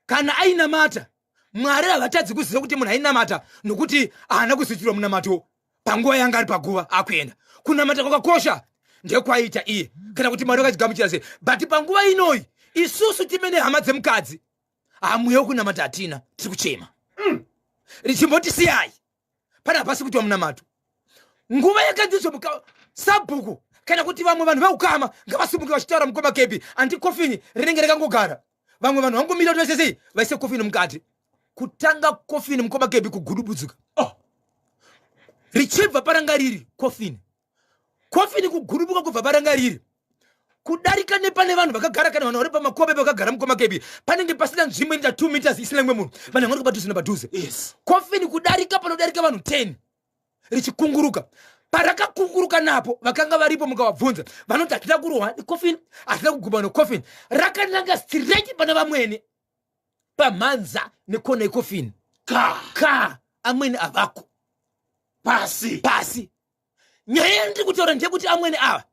kana ainamata, Mwari havatadzi kuziva kuti munhu ainamata, nokuti haana kuzoitirwa munamato panguva yanga ari paguva akuenda. Kunamata kwakakosha ndekwaita iye, kana kuti Mwari vakachigamuchira sei. But panguva inoyi isusu timene hama dzemukadzi, hamwewo kunamata hatina, tiri kuchema. Richimbotisiyai pana, hapasi kuitwa munamato. Nguva yakanzizvo sabhuku kana kuti vamwe vanhu veukama ngavasimuke vachitaura, mukoma KB. Andi kofini rinenge rakangogara, vamwe vanhu vangomira kuti vaise sei, vaise kofini mukati. Kutanga kofini, mukoma KB, kugudubudzika. Oh. Richibva paranga riri kofini, kofini kugudubuka kubva paranga riri, kudarika nepane vanhu vakagara, kana vanhu vari pamakobe vakagara, mukoma KB. Panenge pasina nzvimbo inoita 2 meters isina mumwe munhu, vanhu vari padhuze nepadhuze. Kofini kudarika panodarika vanhu 10 richikunguruka. Parakakunguruka napo, vakanga varipo mukavabvunza vanoti hatina kurohwa nekofini, hatina kuguma nekofini. Rakananga straight pana vamwene pamhanza nekona yekofini. Ka. Ka amwene avako. Pasi. Pasi. Nyaya yandiri kutaura ndeyekuti amwene ava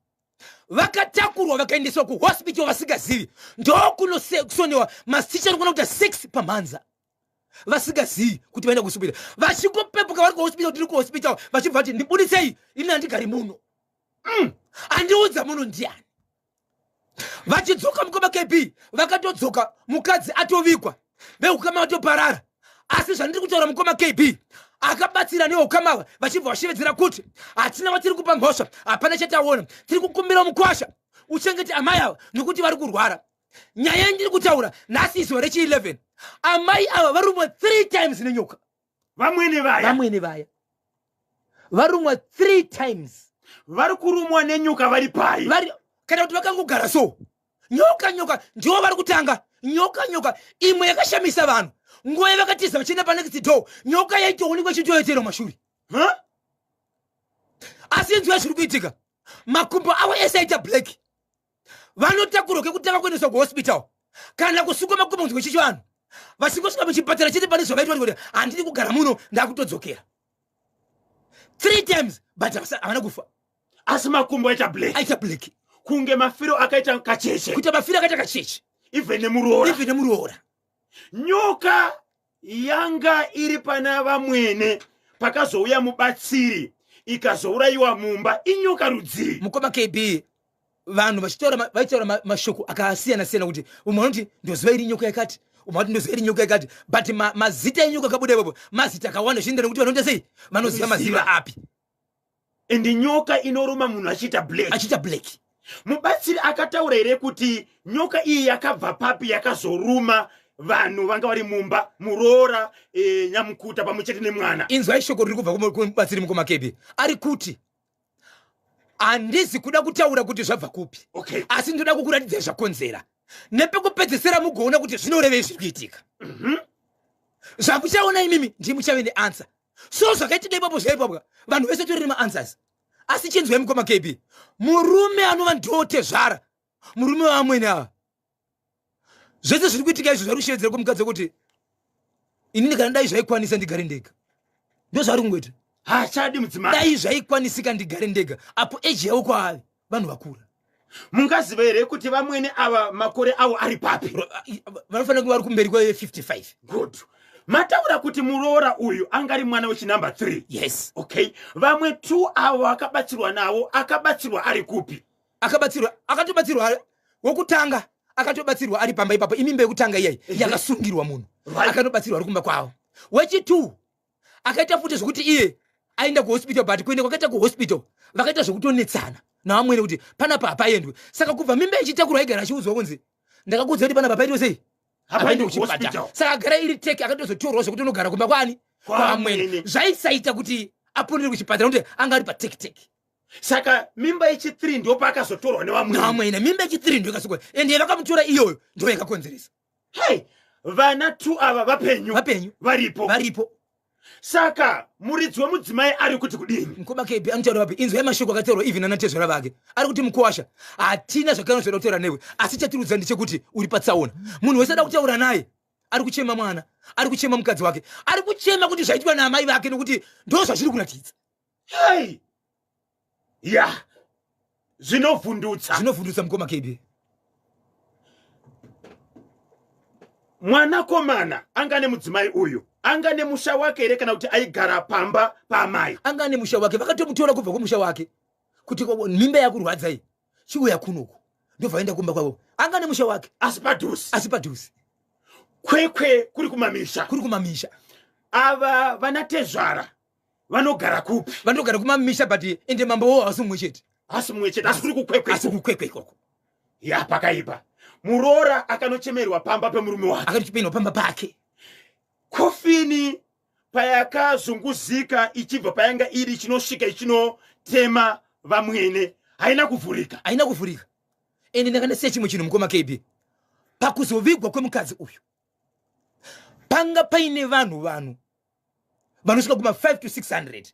vakatakurwa vakaendeswa kuhospital vasingazivi, ndokunosonewa mastitch anokona kuita 6 pamhanza, vasingazivi kuti vaenda kuhospital. Vachingopepuka vari kuhospital, tiri kuhospital, vachibva vati, ndibudisei, ini handigari muno. Andiudza muno ndiani? Vachidzoka, mukoma KB, vakatodzoka mukadzi atovigwa, veukama vatoparara. Asi zvandiri kutaura, mukoma KB, akabatsira neukama vachibva vashevedzera kuti hatina vatiri kupa mhosva, hapana chataona. Tiri kukumbira mukwasha uchengete amai ava nokuti vari kurwara. Nyaya yandiri kutaura nhasi, izuva rechi11, amai ava varumwa three times nenyoka. Vamwene vaya. Vamwene vaya varumwa three times. Vari kurumwa nenyoka vari pai? Vari kana kuti vakangogara so, nyoka, nyoka ndivo vari kutanga. Nyoka, nyoka imwe yakashamisa vanhu, nguva yavakatiza vachienda panext door, nyoka yaitoonekwa ichitoetera mashure. Huh? Asi inzwa zviri kuitika, makumbo avo ese aita black. Vanotakurwa kekutanga kuendeswa kuhospital kana kusukwa makumbo kunzi kwechichivanhu. Vachingosvika muchipatara chete, pane zvavaitwa kuti handidi kugara muno, ndakutodzokera. Three times, but havana kufa. Asi makumbo aita black. Aita black. Kunge mafiro akaita kacheche. Kuita mafiro akaita kacheche. Even nemuroora. Even nemuroora. Nyoka yanga iri pana vamwene, pakazouya mubatsiri ikazourayiwa mumba, inyoka rudzii? Mukoma KB, vanhu vachitaura vaitaura mashoko akasiyana siyana, kuti umwe anoti ndoziva iri nyoka yakati, umwe anoti ndoziva iri nyoka yakati, but mazita enyoka akabuda ipapo mazita akawanda, zvichienda nekuti vanoita sei, vanoziva maziva api. And nyoka inoruma munhu achiita black. Achiita black. Mubatsiri akataura here kuti nyoka iyi yakabva papi yakazoruma vanhu vanga vari mumba, muroora, nyamukuta pamwe chete nemwana? Inzwai shoko riri kubva kumubatsiri mukoma Kebi. Ari kuti handizi kuda kutaura kuti zvabva kupi, Okay. asi ndoda kukuratidzai zvakonzera nepekupedzesera mugoona kuti zvinorevei zviri kuitika. Zvamuchaona imimi ndimi muchave neanswer. So zvakaitika ipapo zvaipapwa vanhu vese tori nemaanswers. Asi chinzwai mukoma KB, murume anova ndotezvara murume wavamwene ava, zvese zviri kuitika izvo zvari kushevedzera kumukadzi kuti inini kana dai zvaikwanisa ndigare ndega. Ndozvaari kungoita. Haachadi mudzimai. Dai zvaikwanisika ndigare ndega apo eji yavo kwaave vanhu vakura. Mungaziva here kuti vamwene ava makore avo ari papi? Vanofanira kunge vari kumberi kwa 55. Good. Mataura kuti muroora uyu angari mwana wechinumber 3. Yes. Okay. Vamwe 2 avo akabatsirwa navo, akabatsirwa ari kupi? Akabatsirwa, akatobatsirwa wokutanga, akatobatsirwa ari pamba ipapo. Imimba yekutanga iyayi yakasungirwa munhu. Akanobatsirwa ari kumba kwavo. Wechi2 akaita futi zvekuti iye aenda kuhospital, but kuenda kwakaita kuhospital vakaita zvekutonetsana navamwene kuti panapa hapaendwe. Saka kubva mimba ichitakurwa aigara achiudzwa kunzi ndakakuudza kuti panapa paitwe sei? Hapaendwe Hapaendwe kuchipatara. kuhospital. Saka agara iri teki, akatozotorwa zvekuti unogara kumba kwani? Kwamwene. Kwamwene. Zvaisaita kuti aponere kuchipatara nekuti anga ari patekiteki. Saka mimba yechi3 ndo paakazotorwa nevamwene. Navamwene. Mimba yechi3 ndo yakasukwa. Ende vakamutora iyoyo ndo yakakonzeresa. Hey, vana 2 ava vapenyu. Vapenyu. Varipo. Varipo. Saka muridzi wemudzimai ari kuti kudini? Mukoma KB anotaura vapi? Inzwai mashoko akataurwa even nanatezvara vake. Ari kuti mukuwasha hatina zvakana zvoda kutaura newe, asi chatirudza ndechekuti uri patsaona. Munhu wese ada kutaura naye ari kuchema mwana, ari kuchema mukadzi wake, ari kuchema kuti zvaitwa naamai vake, nokuti ndo zvazviri kuratidza. Hey! Ya, zvinovhundutsa. Zvinovhundutsa mukoma KB. Mwanakomana anga nemudzimai uyu anga nemusha wake here, kana kuti aigara pamba paamai? Anga nemusha wake, vakatomutora kubva kumusha wake kuti mimba yakurwadza iyi, chiuya kunoku, ndobva vaenda kumba kwavo. Anga nemusha wake. Asi padhuze. Asi padhuze. Kwekwe kuri kumamisha. Kuri kumamisha. Ava vanatezvara vanogara kupi? Vanogara kumamisha, but ende mambo wavo havasi mumwe chete. Hasi mumwe chete, asi kuri kukwekwe. Asi kukwekwe ikoko. Ya, pakaipa. Muroora akanochemerwa pamba pemurume wake. Akanochemerwa pamba pake. Kofini payakazunguzika ichibva payanga iri ichinosvika ichinotema vamwene, haina kuvhurika. Haina kuvhurika. Ende ndakandasiya chimwe chinhu mukoma KB. Pakuzovigwa kwemukadzi uyu panga paine vanhu vanosvika kuma 5 to 600,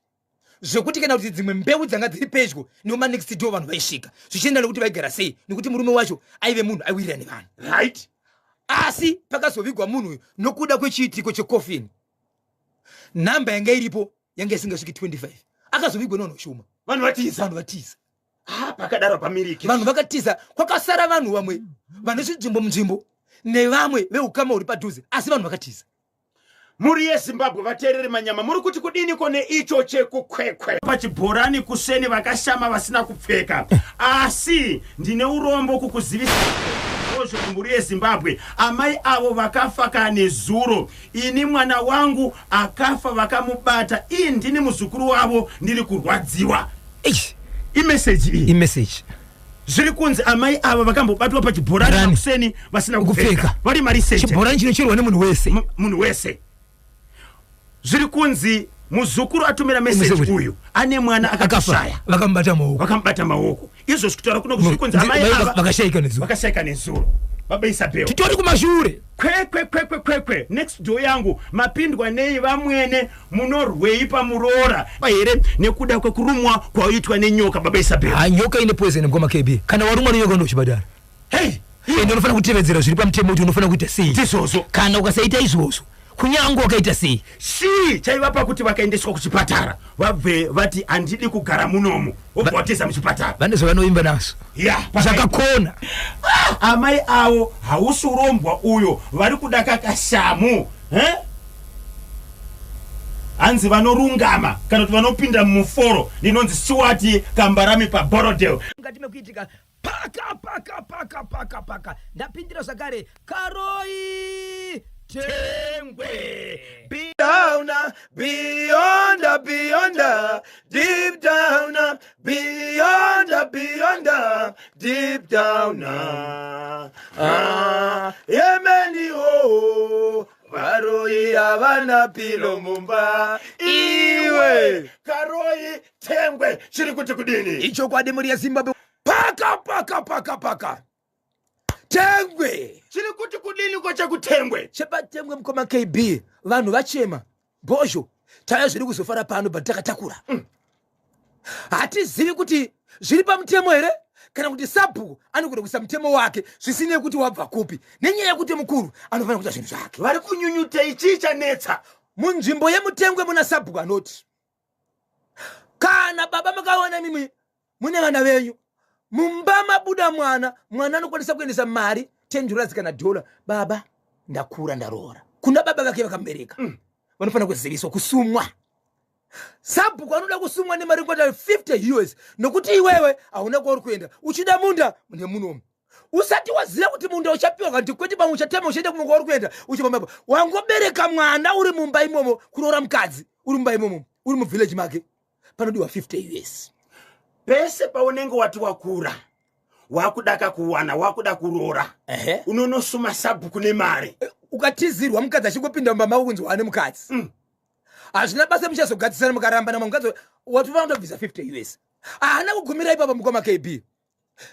zvekuti kana kuti dzimwe mbeu dzanga dziri pedyo nema next door vanhu vaisvika, zvichienda nekuti vaigara sei, nekuti murume wacho aive munhu aiwirira nevanhu. Asi pakazovigwa munhu uyu nokuda kwechiitiko chekofini, nhamba yanga iripo yanga isingasviki 25. Akazovigwa nevanhu vashoma. Vanhu vatiza. Vanhu vatiza. Pakadaro pamiriki. Vanhu vakatiza, kwakasara vanhu vamwe vane zvinzvimbo munzvimbo nevamwe veukama huri padhuze, asi vanhu vakatiza. Mhuri yeZimbabwe, vateereri manyama, muri kuti kudiniko neicho chekukwekwe? Pachibhorani kuseni vakashama vasina kupfeka, asi ndine urombo kukuzivisa ozvo mhuri yeZimbabwe, amai avo vakafa kanezuro. Ini mwana wangu akafa vakamubata, ii ndini muzukuru wavo, ndiri kurwadziwa. Imeseji iyi. Imeseji. Zviri kunzi amai ava vakambobatwa pachibhorani Bhorani. makuseni vasina kupfeka, Kupfeka. vari mariseche. Chibhorani chinocherwa nemunhu wese. Munhu wese. Zviri kunzi muzukuru atumira meseji Message. uyu ane mwana akatoshaya, vakamubata maoko. Vakamubata maoko. Izvozvi kutaura kuno zviri kunzi amai ava vakashayika nezuro. Vakashayika nezuro. Baba Isabel, titori kumashure. Kwekwe, kwekwe, kwekwe, next door yangu mapindwa nei vamwene? Munorwei pamuroora here nekuda kwekurumwa kwaitwa nenyoka, baba Isabel? Ha, nyoka ine poison mukoma KB. Kana warumwa nenyoka unochibhadhara. Hey! Ende unofanira kutevedzera zviri pamutemo kuti unofanira kuita sei. Ndizvozvo. Kana ukasaita izvozvo, kunyange wakaita sei, Chii chaivapa kuti vakaendeswa kuchipatara vabve vati handidi kugara munomu, vobva vatiza muchipatara? Vane zvavanoimba nazvo. Ya, zvakakona. Amai avo hausi urombwa uyo, vari kuda kakashamu, eh? Hanzi vanorungama kana kuti vanopinda mumuforo. Ndinonzi Stuart Kambarami paBorodale. Mukati mekuitika paka paka paka paka paka, ndapindira zvakare Karoi Tengwe. down, beyond, beyond, deep down, beyond, beyond, deep down. Ah, yemeni oh, varoi havana pilo mumba iwe. Karoi Tengwe chiri kuti kudini? Ichokwadi mhuri yeZimbabwe, paka paka paka paka Tengwe. Chiri kuti kudini ko chekuTengwe? ChepaTengwe mukoma KB, vanhu vachema bhozho taya zviri kuzofara pano, but takatakura. Hatizivi kuti zviri pamutemo here kana kuti sabhuku anogona kuisa mutemo wake zvisinei kuti wabva kupi, nenyaya yekuti mukuru anofanira kuita zvinhu zvake. Vari kunyunyuta, ichii chanetsa? Munzvimbo yemuTengwe muna sabhuku anoti kana baba makaona mimwe mune vana venyu mumba, mabuda mwana, mwana anokwanisa kuendesa mari $10 kana dhola, "Baba, ndakura, ndaroora," kuna baba vake vakamubereka. Vanofanira kuziviswa kusumwa. Sabhuku anoda kusumwa nemari kwata 50 US, nokuti iwewe hauna kwauri kuenda. Uchida munda nemunomu, usati waziva kuti munda uchapiwa kana kuti kwete, pamwe uchatema uchienda kumwe kwauri kuenda uchipambapo. Wangobereka mwana uri mumba imomo, kuroora mukadzi uri mumba imomo, uri muvillage make, panodiwa 50 US. Pese paunenge wati wakura, wakudaka kuwana, wakuda kuroora, unonosuma sabhuku nemari. Ukatizirwa mukadzi achingopinda mumba mako kunzi wane mukadzi, hazvina basa, muchazogadzisana mukarambana, mukadzi watofanira kutobvisa 50 US. Haana kugumira ipapo mukoma KB.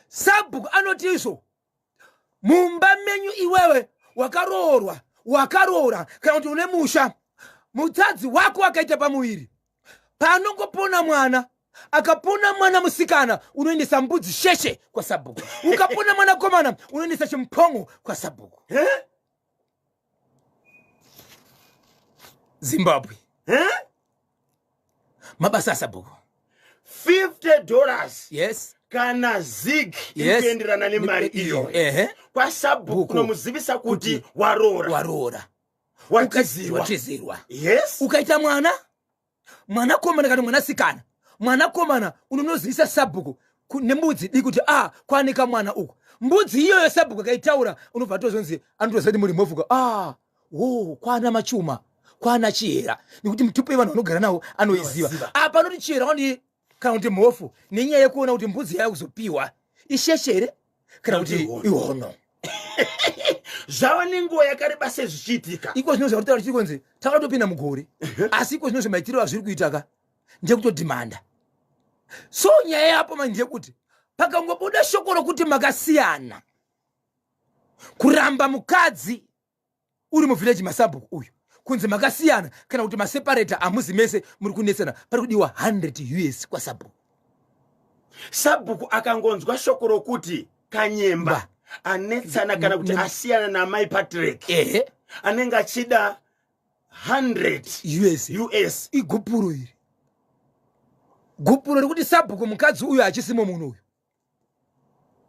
Sabhuku anoti izvo mumba menyu, iwewe wakaroorwa, wakaroora kana kuti une musha, mutadzi wako akaita pamuviri, paanongopona mwana, akapona mwana musikana, unoendesa mbudzi sheshe kwasabhuku. Ukapona mwanakomana, unoendesa chimupongo kwasabhuku. Eh? Zimbabwe. Eh? Mabasa asabhuku. $50 kana zig inoenderana nemari iyoyo kwasabhuku kunomuzivisa kuti waroora. Waroora. Watizirwa. Watizirwa. Yes. Ukaita mwana mwanakomana kana mwanasikana, mwanakomana unonozivisa sabhuku nembudzi diki kuti a kwanika mwana uku. Mbudzi iyoyo sabhuku akaitaura, unobva tozonzi anotoziva kuti muri mofuka, a wo kwana machuma, kwana Chihera, nekuti mutupo yevanhu vanogara nawo anoiziva. Anoziva. Apa anoti Chihera wani kana kuti mhofu, nenyaya yekuona kuti mbudzi yayo kuzopiwa isheshe here kana kuti ihono. Ihono. Zvava nenguva yakareba sezvichiitika. Iko zvino zvauri chiri kunzi takatopinda mugore, asi iko zvino zvemaitiro azviri kuita ka ndekutodhimanda. So nyaya yapo manje ndeyekuti pakangobuda shoko rokuti makasiyana, kuramba mukadzi uri muvhileji masabhuku uyu, kunzi makasiyana kana kuti maseparata, hamuzi mese, muri kunetsana, pari kudiwa 100 US kwasabhuku. Sabhuku akangonzwa shoko rokuti Kanyemba Ba. anetsana kana kuti asiyana namai Patrick, anenge achida 100 US. US. Igupuro iri, gupuro rekuti sabhuku mukadzi uyu hachisimo munhu uyu.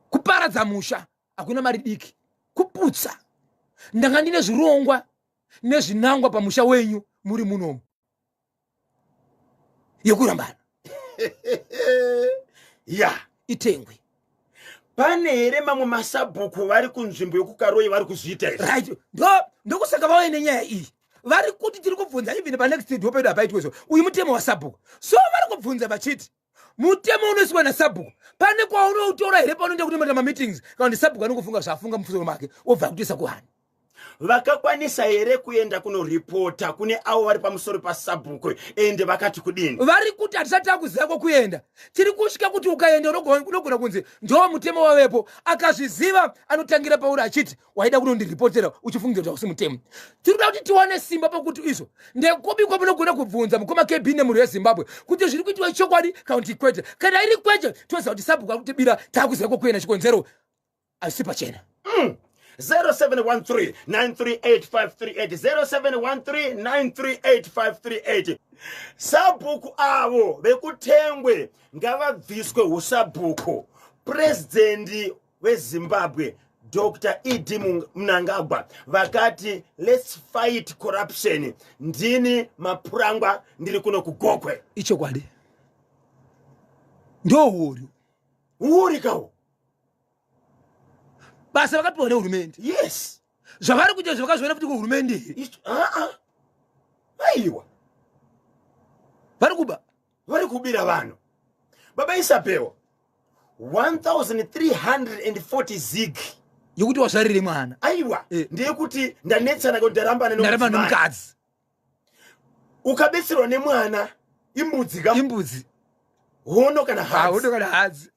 Kuparadza musha hakuna mari diki, kuputsa. Ndanga ndine zvirongwa nezvinangwa pamusha wenyu muri munomu yekurambana. Itengwe. Pane here mamwe masabhuku vari kunzvimbo yekuKaroi vari kuzviita izvi? Right, ndo ndokusaka vauye nenyaya iyi. Vari kuti tiri kubvunza, even panext door pedu hapaitwe so. Uyu mutemo wasabhuku. So vari kubvunza vachiti mutemo unoiswa nasabhuku, pane kwaunoutora here paunoenda kunoita mameetings, kana kuti sabhuku anongofunga zvaafunga mufusoro make, obva akutoisa kuhani? Vakakwanisa here kuenda kunoripota kune avo vari pamusoro pasabhuku, ende vakati kudini? Vari kuti hatisati takuziva kwokuenda. Tiri kusvika kuti ukaenda unogona kunzi ndo mutemo wavepo. Akazviziva anotangira pauri achiti waida kunondiripotera uchifungidzira kuti hausi mutemo. Tiri kuda kuti tiwane simba pakuti izvo ndekupi kwamunogona kubvunza mukoma KB nemhuri yeZimbabwe kuti zviri kuitiwa chokwadi kana kuti kwete. Kana iri kwete, toziva kuti sabhuku ari kutibira, taakuziva kwokuenda. Chikonzero hazvisi pachena. 0713 938 538, 0713 938 538. Sabhuku avo vekuTengwe ngavabviswe usabhuku. Purezidendi weZimbabwe Dr ED Mnangagwa vakati, "Let's fight corruption." Ndini Mapurangwa, ndiri kuno kuGokwe. Ichokwadi, ndohuri. Uri kawo. Basa vakapiwa nehurumende. Zvavari kuita zvavakazviona futi kuhurumende here? Aa. Aiwa, vari kuba. Vari kubira vanhu. Baba Isabel, 1340 zig Yekuti wazvarire mwana. Aiwa, ndeyekuti ndanetsana kuti ndarambana ndaramba nemudzimai. Nomukadzi. Ukabetserwa nemwana, imbudzi ka? Imbudzi. Hono kana Hono hadzi. Kana hadzi.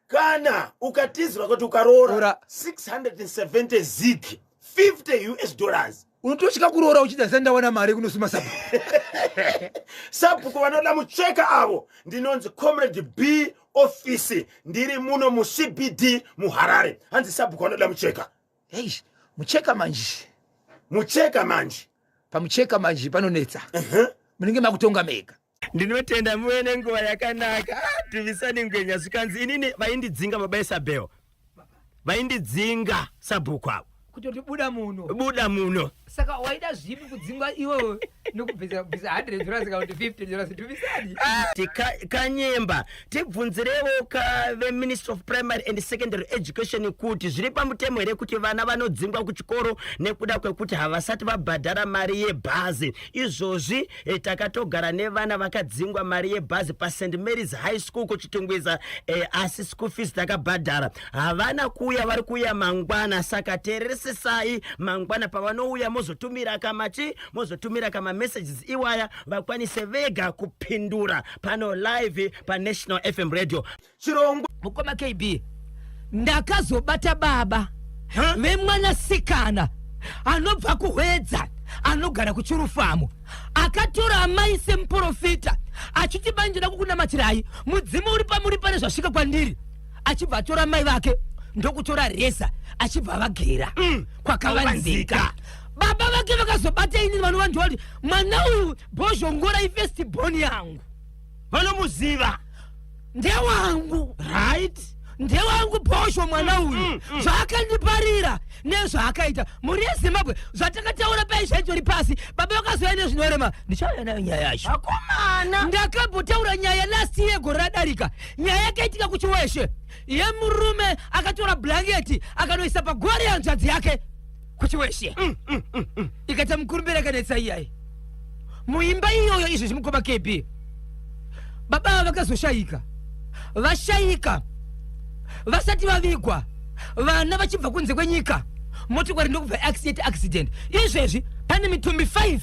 Kana ukatizirwa kuti ukaroora, Roora. 670 zig, 50 US dollars. Unotosvika kuroora uchida sandawana mari kunosuma sabhuku. Sabhuku vanoda mucheka avo. Ndinonzi Comrade B Office, ndiri muno muCBD muHarare. Hanzi sabhuku vanoda mucheka. Ei, mucheka manje. Mucheka manje. Pamucheka manje panonetsa, munenge makutonga mega. Ndinotenda, muve nenguva yakanaka. Ah, tivisani ngwenya. Zvikanzi inini vaindidzinga, baba Isabel, vaindidzinga sabhuku avo. Kutoti buda muno. Buda muno. Saka waida zvipi kudzingwa iwewe nokubvisa bvisa $100 kana kuti $50, tuvisani? Ti Kanyemba, tibvunzirewo kaveMinistry of Primary and Secondary Education kuti zviri pamutemo here kuti vana vanodzingwa kuchikoro nekuda kwekuti havasati vabhadhara mari yebhazi. Izvozvi takatogara nevana vakadzingwa mari yebhazi paSt Mary's High School kuChitungwiza, asi school fees takabhadhara. Havana kuuya, vari kuuya mangwana. Saka teereresesai mangwana pavanouya, mozotumira kamachi, mozotumira kamamessages iwaya, vakwanise vega kupindura pano live paNational FM Radio. Chirongwa. Mukoma KB, ndakazobata baba vemwanasikana anobva kuHwedza, anogara kuChurufamo, akatora amai semuprofita achiti, "Banjira kukunamatirai, mudzimu uri pamuri, pane zvasvika kwandiri." Achibva atora mai vake, ndokutora reza, achibva vagera kwakavanzika. Baba vake vakazobata inini, vanova ndoti mwana uyu Bhozhongora ifirst born yangu. Vanomuziva. Ndewangu. Ndewangu Bhosho mwana uyu. Zvaakandiparira nezvaakaita, mhuri yeZimbabwe, zvatakataura pai zvaitori pasi. Baba vakazouya nezvinorema, ndichauya nayo nyaya yacho. Vakomana. Ndakambotaura nyaya last year, gore radarika, nyaya yakaitika kuChiweshe yemurume akatora bhurangeti akanoisa pagwari hanzvadzi yake kuChiweshe, ikaita mukurumbira, ikanetsa iyai muimba iyoyo. Izvezvi, mukoma KB, baba ava vakazoshayika. Vashayika vasati vavigwa, vana vachibva kunze kwenyika, motokari ndokubva accident accident. Izvezvi pane mitumbi 5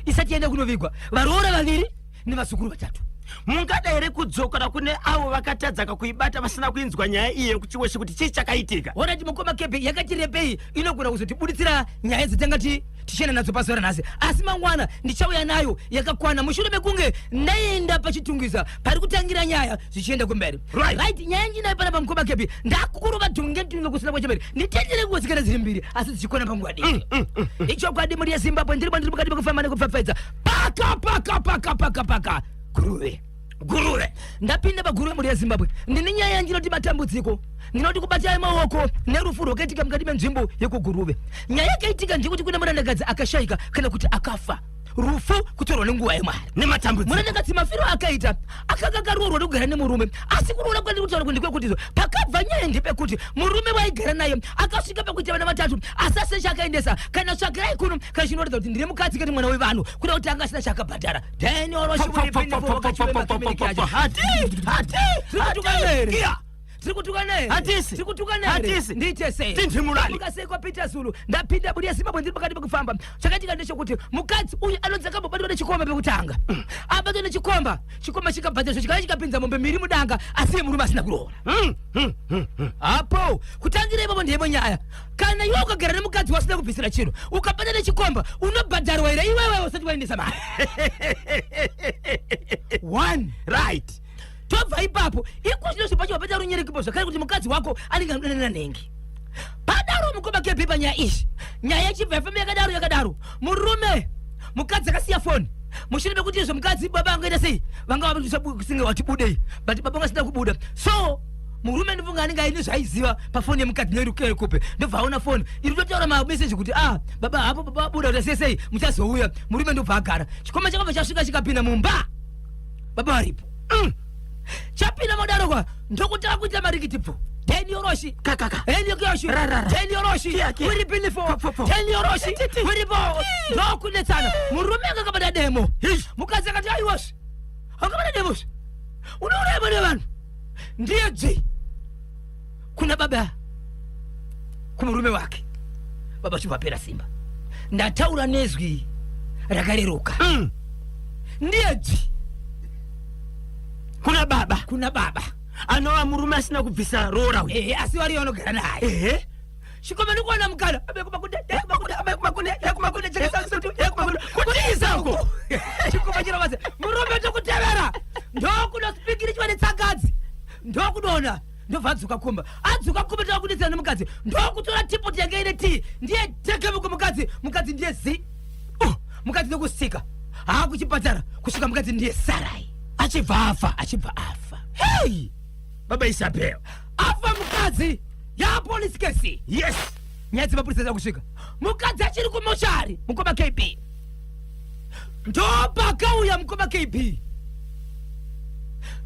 isati yaenda kunovigwa, varoora vaviri nevazukuru vatatu. Mungada here kudzokera kune avo vakatadzaka kuibata, vasina kuinzwa nyaya iyi yekuChiweshe, kuti chii chakaitika? Honati, mukoma Kebe, yakati rebei, inogona kuzotibuditsira nyaya dzatanga tichienda nadzo pazuva ranhasi, asi mangwana ndichauya nayo yakakwana mushure mekunge ndaenda paChitungwiza pari kutangira nyaya zvichienda kumberi. Right, nyaya ndinayo panapa, mukoma Kebi. Ndakukurova dhunge dhunge kusina kwechemberi. Nditendere kuwetsikana dziri mbiri asi dzichikwana panguva diki. Ichokwadi, mhuri yeZimbabwe, ndiri ndiri mukati mekufamba nekupfapfaidza paka paka paka paka paka Guruve. Guruve. Ndapinda paGuruve, mhuri yeZimbabwe. Ndine nyaya ndinoti matambudziko, ndinoti kubatai maoko nerufu rwakaitika mukati menzvimbo yekuGuruve. Nyaya yakaitika ndekuti kune murandakadzi akashayika, kana kuti akafa rufu kutorwa nenguva yemwari. Nematambudziko. Murandakadzi mafiro akaita, akanga akaroorwa nekugara nemurume, asi kuroora kwandiri kutaura ndekekuti pakabva nyaya ndepekuti murume waigara naye akasvika pakuita vana vatatu, asi asina chaakaendesa kana tsvakirai kuno kana chinoratidza kuti ndine mukadzi kati mwana wevanhu, kuda kuti anga asina chaakabhadhara. Hati, hati, hati. Iya. Tiri kutukana here? Hatisi. Tiri kutukana here? Hatisi. Ndiite sei? Tinhimurani. Sei kwaPeter Zulu. Ndapinda, mhuri yeZimbabwe, ndiri pakati pekufamba. Chakaitika ndechekuti mukadzi uyu anonzi akambobatwa nechikomba pekutanga. Abatwa nechikomba, chikomba chikabhadhariswa, chikauya chikapinza mombe miri mudanga, asi iye murume asina kuroora apo. Kutangira ipapo ndeyemo nyaya. Kana iwe ukagara nemukadzi wasina kubvisira chinhu, ukabata nechikomba, unobhadharwa here iwewe usati waendesa mari? One. Tobva ipapo iko zvino zvipacho wapeta runyerekipo zvakare kuti mukadzi wako anenge anodanana nhengi. Padaro, mukoma Kepi, panyaya iyi, nyaya yachibva yafamba yakadaro yakadaro. Murume, mukadzi akasiya foni mushure mekuti izvo mukadzi, baba angaita sei, vanga vasinge vati budei, but baba vangasina kubuda. So murume ndifunga anenge aine zvaaiziva pafoni yemukadzi nerukekupe, ndobva aona foni iri kutotaura mameseji kuti, "Ah, baba hapo, baba vabuda kuti sei sei, muchazouya." Murume ndobva agara. Chikoma chakabva chasvika, chikapinda mumba baba varipo. Chapinda madaro kwa, ndokutanga kuita marikiti pfu. Denioroshi Kakaka. Denioroshi Rarara. Denioroshi Kia, kia. Wiripinifo Fo, fo, fo. Denioroshi Ti, ti. Wiripo ndokunetsana. Murume anga akabata demo, mukadzi akati aiwazve akabata demozve unouraya vana vanhu. Ndiye dzvi kuna baba, kumurume wake. Baba chibva apera simba. Ndataura nezwi rakareruka. Ndiye dzvi Kuna baba. Kuna baba. Anova murume asina kubvisa roora uyu. Ehe, asi variyo vanogara naye. Chikoma ndikuona mukana kutiza uko chikoma chirovase murume tokutevera ndokunosipikiri chiva netsangadzi ndokudona ndobva adzoka kumba. Adzoka kumba tava nemukadzi ndokutora teapot yange ine tii, ndiye tekemuko mukadzi. Mukadzi ndiye zi. Oh, mukadzi ndokusika haakuchipatara kusvika mukadzi ndiye sarai. Achibva afa. Achibva afa. Hei, baba Isabel. Afa mukadzi, yapolice case. Nyaya dzemapurisa dzakusvika, mukadzi achiri kumochari. Mukoma KB, ndopakauya, mukoma KB,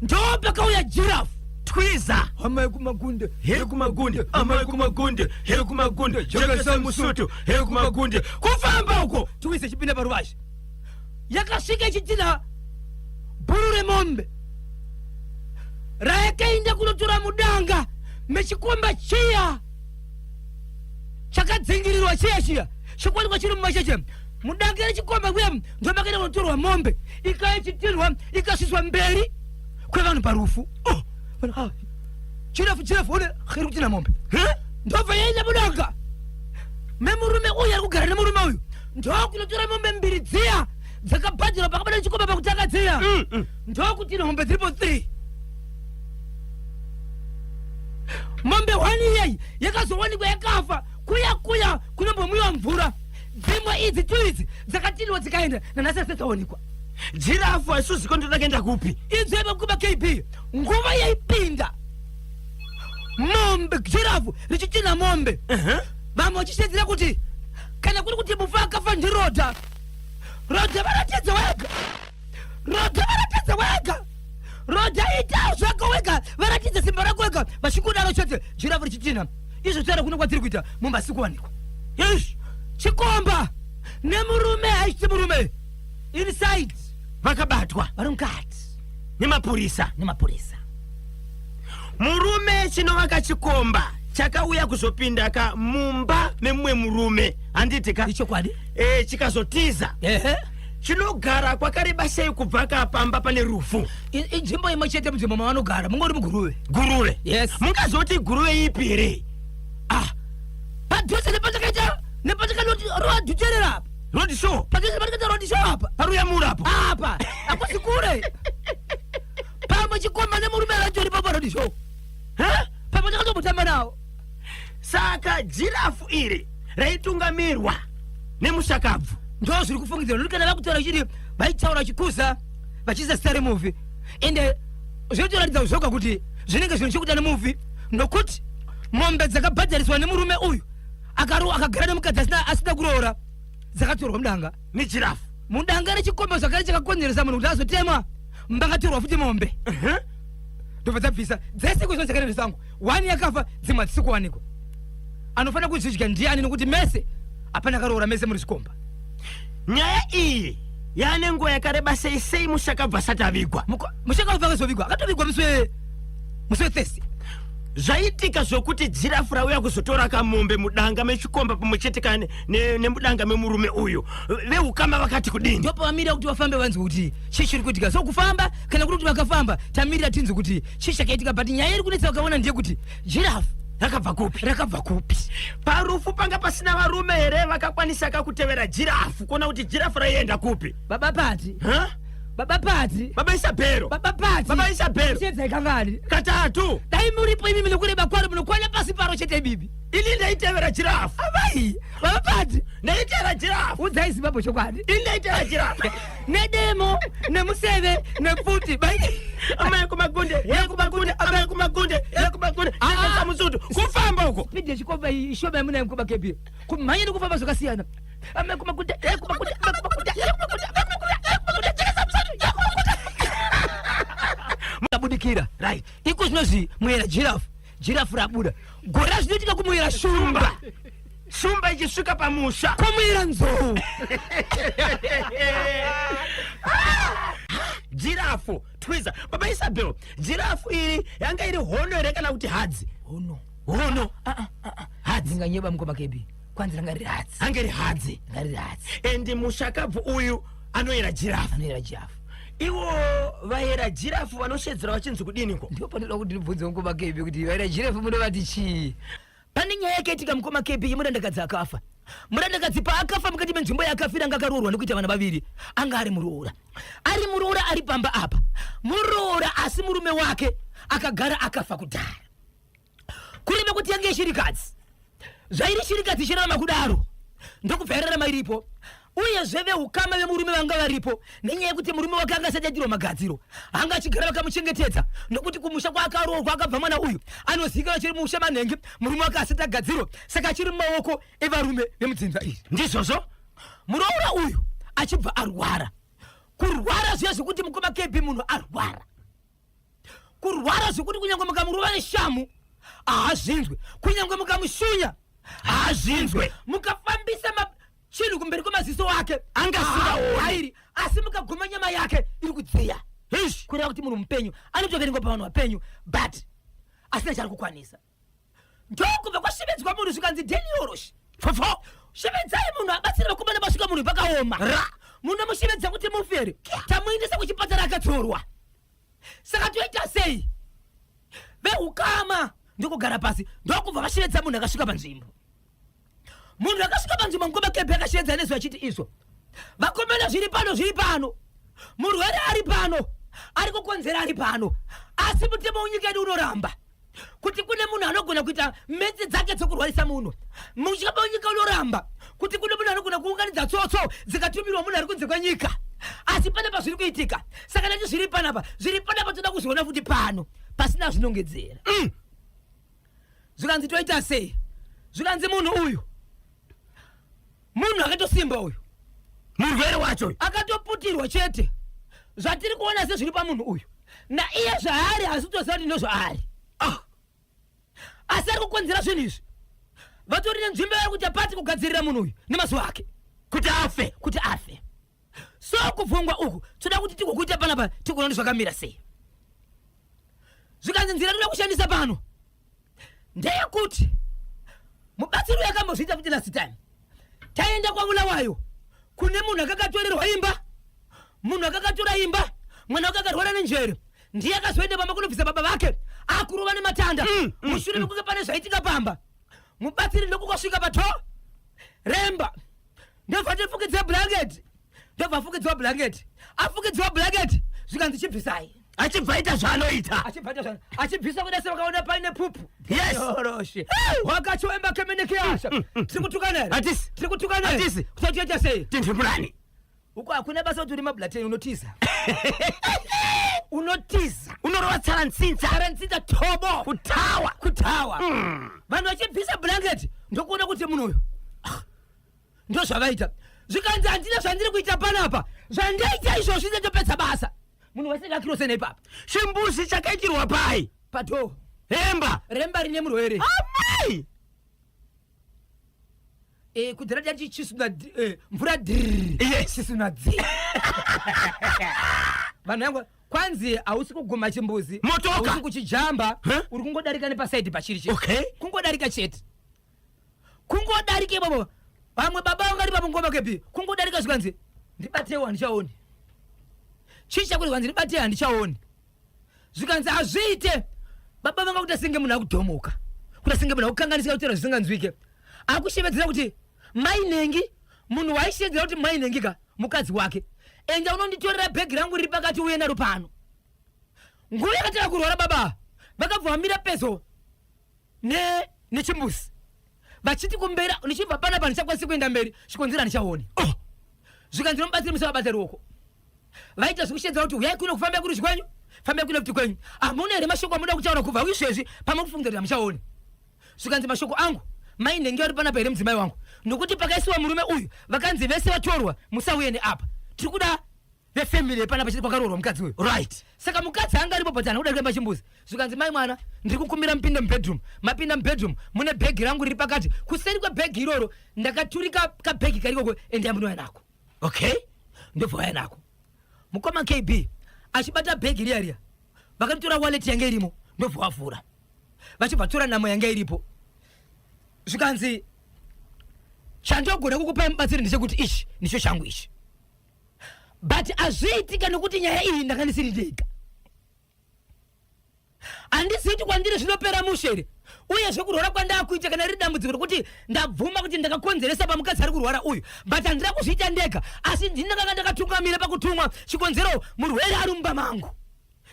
ndopakauya giraffe. Twiza. Hama yekumagunde. Heri kumagunde, ama yekumagunde, heri kumagunde, jekesa musutu, heri kumagunde, kufamba uko. Twiza ichipinda paruvazhe yakasvika ichitinha bhuru remombe rayakaenda kunotora mudanga mechikomba chiya chakadzingirirwa chiya chiya chikuwanikwa chiri mumacheche. Mudanga rechikomba kuya ndomakaenda kunotorwa mombe, ikauya ichitinhwa, ikasviswa mberi kwevanhu parufu. Oh, vanhu, ah, giraffe, giraffe one iri kutinha mombe. Ndobva yaenda mudanga memurume uyu ari kugara nemurume uyu, ndokunotora mombe mbiri dziya dzakabhadhirwa pakabata chikomba pakutanga dziya, ndokuti mombe dziripo 3. Mombe 1 iyeyi yakazowanikwa yakafa kuya kuya kunombomwiwa mvura. Dzimwe idzi tu idzi dzakatinwa dzikaenda, nanhasi asati dzawanikwa. Giraffe haisuziko ndodakaenda kupi? Idzo yemakuba KB, nguva yaipinda mombe giraffe richitina mombe, vamwe vachishedzera kuti kana kuri kuti mufa akafa ndirodha, rodha varatidza wega, rodha varatidza wega, rodha ita zvako wega, varatidze simba rako wega. Vachikudaro chete giraffe richitina izvo taura kuno kwatiri kuita mombe asi kuwanikwa. Ish. Chikomba nemurume haichiti murume inside. Vakabatwa. Vari mukati. Nemapurisa. Nemapurisa. Murume chinovaka chikomba chakauya kuzopinda ka mumba memumwe murume, handiti ka? Ichokwadi. Chikazotiza. Chinogara kwakareba sei kubva kapamba pane rufu? Inzvimbo imwe chete munzvimbo mavanogara, mungori muGuruve. Guruve? Yes. Mungazoti Guruve ipi here? Ah, padhuze nepatakaita nepatakanoti apa. Road show. Padhuze patakaita road show apa. Paruyamurapo. Apa hakusi kure. Pamwe chikomba nemurume vatoripo paroad show pamwe takatombotamba nawo. Saka giraffe iri raitungamirwa nemushakabvu. Ndo zviri kufungidzirwa nokuti kana vakutaura chiri vaitaura chikuza vachiisa zita remufi, ende zvinotoratidza zvoga kuti zvinenge zvinhu chekuita nemufi, nokuti mombe dzakabhadhariswa nemurume uyu akagara nemukadzi asina kuroora dzakatorwa mudanga negiraffe. Mudanga rechikomba zvakare chakakonzeresa munhu kuti azotemwa, mbakatorwa futi mombe, ndobva dzabvisa dzese kwezvo dzakaenda sango. One yakafa, dzimwe hadzisi kuwanikwa. Anofanira kuzvidya ndiani? Nokuti mese hapana akaroora, mese muri zvikomba. Nyaya iyi yaane nguva yakareba sei sei mushakabvu asati avigwa? Mushakabvu akazovigwa, akatovigwa musi wethursday. Zvaitika zvokuti giraffe rauya kuzotora kamombe mudanga mechikomba pamwe chete ka nemudanga memurume uyu, veukama vakati kudini? Ndopavamirira kuti vafambe vanzwe kuti chii chiri kuitika. So kufamba kana kuri kuti vakafamba, tamirira tinzwe kuti chii chakaitika. But nyaya iri kunetsa vakaona ndeyekuti giraffe rakabva kupi? Rakabva kupi? Parufu panga pasina varume here vakakwanisa kakutevera giraffe kuona kuti giraffe raienda kupi? Baba Pati. Ha? Baba Pati. Baba Isabhero. Baba Pati. Baba Isabhero. Chedzai kangani? Katatu. Dai muripo imimi, nekureba kwaro munokwana pasi paro chete ibibi. Ini ndaitevera giraffe. Avai, baba Pati. Ndaitevera giraffe. Udzai Zimbabwe chokwadi. Ini ndaitevera giraffe. Nedemo, nemuseve, nepfuti. Bai. Amai kumagunde, yekumagunde, amai kumagunde, yekumagunde. Ah, ah. Musutu kufamba uko. Speed yechikomba iyi ishoma yamunayo, mukomba kepi. Kumhanya nekufamba zvakasiyana. Amai kumagunde, yekumagunde, amai kumagunde, yekumagunde, amai kumagunde, yekumagunde, chekesa musutu, yekumagunde. Mukabudikira. Iko zvinozvi muyera giraffe. Jirafu rabuda. Gore razvinoitika kumuyera shumba. Shumba ichisvika pamusha. Kumuyera nzou. Jirafu, twiza. Baba Isabel, jirafu iri yanga iri hono here kana kuti hadzi? Hono. Hono. Ah, ah, ah, ah. Hadzi. Ndinganyeba mukoma kebi. Kwanzi ranga riri hadzi. Hange ri hadzi. Ranga riri hadzi. And mushakabvu uyu anoyera jirafu. Anoyera jirafu. Ivo vayera jirafu vanoshedzera vachinzi kudiniko? Ndipo panoda kuti ndibvunze mukoma kebi kuti vayera jirafu munovati chii? Pane nyaya yakaitika mukoma kebi yemurandakadzi akafa. Murandakadzi paakafa mukati menzvimbo yaakafira anga akaroorwa nekuita vana vaviri. Anga ari muroora. Ari muroora ari pamba apa. Muroora asi murume wake akagara akafa kudhara. Kureva kuti yange ishirikadzi. Zvairi shirikadzi ichirarama kudaro ndokubva yararama iripo uyezve veukama vemurume vanga varipo nenyaya yekuti murume wake anga asati aitirwa magadziro anga achigara vakamuchengetedza nokuti kumusha kwaakaroorwa akabva mwana uyu anozivikanwa achiri musha manhenge murume wake asati agadzirwa saka achiri mumaoko evarume vemudzinza iri ndizvozvo muroora uyu achibva arwara kurwara zviya zvekuti mukoma kb munhu arwara kurwara zvekuti kunyange mukamurova neshamu haazvinzwe kunyange mukamushunya haazvinzwe mukafambisa chinhu kumberi kwemaziso ake angasingaoni asi mukaguma nyama yake iri kudziya kureva kuti munhu mupenyu anotoverengwa pavanhu vapenyu but asina chaari kukwanisa ndokubva kwashevedzwa munhu zvikanzi denioroshi fofo shevedzai munhu abatsire vakomana vasvika munhu pakaoma ra munomushevedza kuti mufi here tamuendesa kuchipatara akatsorwa saka toita sei veukama ndokugara pasi ndokubva vashevedza munhu akasvika panzvimbo munhu akasvika panzvimbo mukoma kepe akashevedza nezwi achiti izvo vakomana zviri pano zviri pano murwere ari pano ari kukonzera ari pano asi mutemo wenyika yedu unoramba kuti kune munhu anogona kuita metse dzake dzokurwarisa munhu mutemo wenyika unoramba kuti kune munhu anogona kuunganidza tsotso dzikatumirwa munhu ari kunze kwenyika asi pane pazviri kuitika saka ndati zviri panapa zviri panapa toda kuzviona futi pano pasina zvinongedzera mm. Zvikanzi toita sei? Zvikanzi munhu uyu munhu akatosimba uyu murwere wacho uyu akatoputirwa chete zvatiri kuona sezviri pamunhu uyu naiye zvaari asi kutoziva kuti ndozvaari ah. asi ari kukonzera zvinhu izvi vatori nenzvimbo yavari kuita pati kugadzirira munhu uyu nemazuva ake kuti afe kuti afe so kuvhungwa uku toda kuti tigokuita panapa tikuona kuti zvakamira sei zvikanzi nzira toda kushandisa pano ndeyekuti mubatsiri uyo akambozviita futi last time taenda kwabulawayo kune munhu akakatorerwa imba munhu akakatora imba mwana wake akarwara nenjere ndiye akazoenda pamba kunobvisa baba vake akurova nematanda mm, mm, mushure mm. mekunge pane zvaitika pamba mubatsiri ndokukosvika pato remba ndobva tifukidze blanket ndobva afukidziwa blanket afukidziwa blanket zvikanzi chibvisai achibva aita zvaanoita achibva aita zvaano achibvisa kuda sevakaona paine pupu Yes. Oroshe. Wakachoemba kemenekeasha. Tiri kutukana here? Hatisi. Tiri kutukana here? Hatisi. Kusati toita sei? Tinhimurani. Uko hakuna basa kuti uri mablateni unotiza. Unotiza. Unorova tsarantsintsa. Tsarantsintsa tobo. Kutawa. Kutawa. Vanhu vachibvisa blanket ndokuona kuti munhu uyu ah, ndozvavaita zvikanzi handina zvandiri kuita panapa zvandaita izvozvi ndotopedza basa munhu wese ngakirose neipapa chimbuzi chakaitirwa pai pato remba remba rine murwere amai e, kudhara tati chisuna e, mvura dhiri yes. chisuna dzi vanhu yangu kwanzi hausi kuguma chimbuzi motoka hausi kuchijamba huh? uri kungodarika nepasaidi pachiri chete okay. kungodarika chete kungodarika ipapo vamwe baba vanga ri pamungoma kepi kungodarika zvikanzi ndibatewo handichaoni chii chakuti zvikanzi ndibatei handichaoni zvikanzi hazviite baba vanga kuita senge munhu akudhomoka kuita senge munhu akukanganisika kutaura zvisinganzwike akushevedzera kuti mai nengi munhu waishevedzera kuti mai nengi ka mukadzi wake enda unonditorera bhegi rangu riri pakati uye naro pano nguva yakatanga kurwara baba vakabva vamira pezo ne nechimbuzi vachiti kumberi ndichibva panapa handichakwanisi kuenda mberi chikonzero handichaoni oh! zvikanzi nomubatsiri musavabata ruoko vaita zvekushedzera kuti huyai kuno kufambai kuruzhi kwenyu fambai kuno kuti kwenyu hamuna here mashoko amuda kutaura kubva izvezvi pamwe kufunga kuti hamuchaoni zvikanzi mashoko angu mai nenge vari panapa here mudzimai wangu nokuti pakaisiwa murume uyu vakanzi vese vatorwa musauye neapa tiri kuda Vefamily yepanapa chete kwakaroorwa mukadzi uyu. Right. Saka mukadzi anga aripo, but haana kuda kuenda pachimbuzi. Zvikanzi, "Mai mwana, ndiri kukumbira mupinde mubedroom." Mapinda mubedroom, mune bhegi rangu riri pakati. Kuseri kwebhegi iroro ndakaturika kabhegi karikoko, endai munouya nako. Okay. Ndobva waya nako. Mukoma KB, achibata bhegi riya riya, vakatora wallet yange irimo, ndobva wavhura, vachibva tora namo yange iripo. Zvikanzi, "Chandogona kukupai mubatsiri ndechekuti ichi ndicho changu ichi, but hazviitika nekuti nyaya iyi ndanga ndisiri ndega. Handizivi kuti kwandiri zvinopera mushe here, uyezve kurwara kwandakuita kana riri dambudziko rekuti ndabvuma kuti ndakakonzeresa pamukadzi ari kurwara uyu, but handina kuzviita ndega, asi ndini ndakanga ndakatungamira pakutumwa chikonzero murwere ari mumba mangu,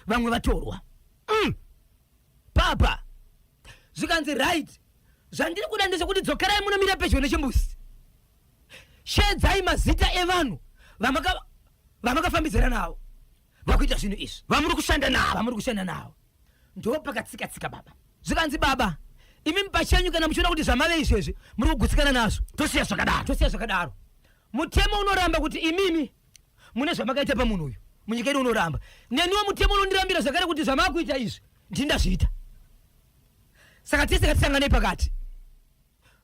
vamwe vatorwa. Papa, zvikanzi, "Right, zvandiri kuda ndezvekuti dzokerai munomira pedyo nechimbuzi, shedzai mazita evanhu vamakafambidzana navo vakuita zvinhu izvi." Vamuri kushanda navo. Vamuri kushanda navo. Ndo pakatsika-tsika baba. Zvikanzi, "Baba, imi pachenyu kana muchiona kuti zvamave izvezvi muri kugutsikana nazvo, tosiya zvakadaro." Tosiya zvakadaro. Mutemo unoramba kuti imimi mune zvamakaita pamunhu uyu munyika yedu, unoramba. Neniwo mutemo unondirambira zvakare kuti zvamakuita izvi ndindazviita. Saka tese ngatisanganei pakati.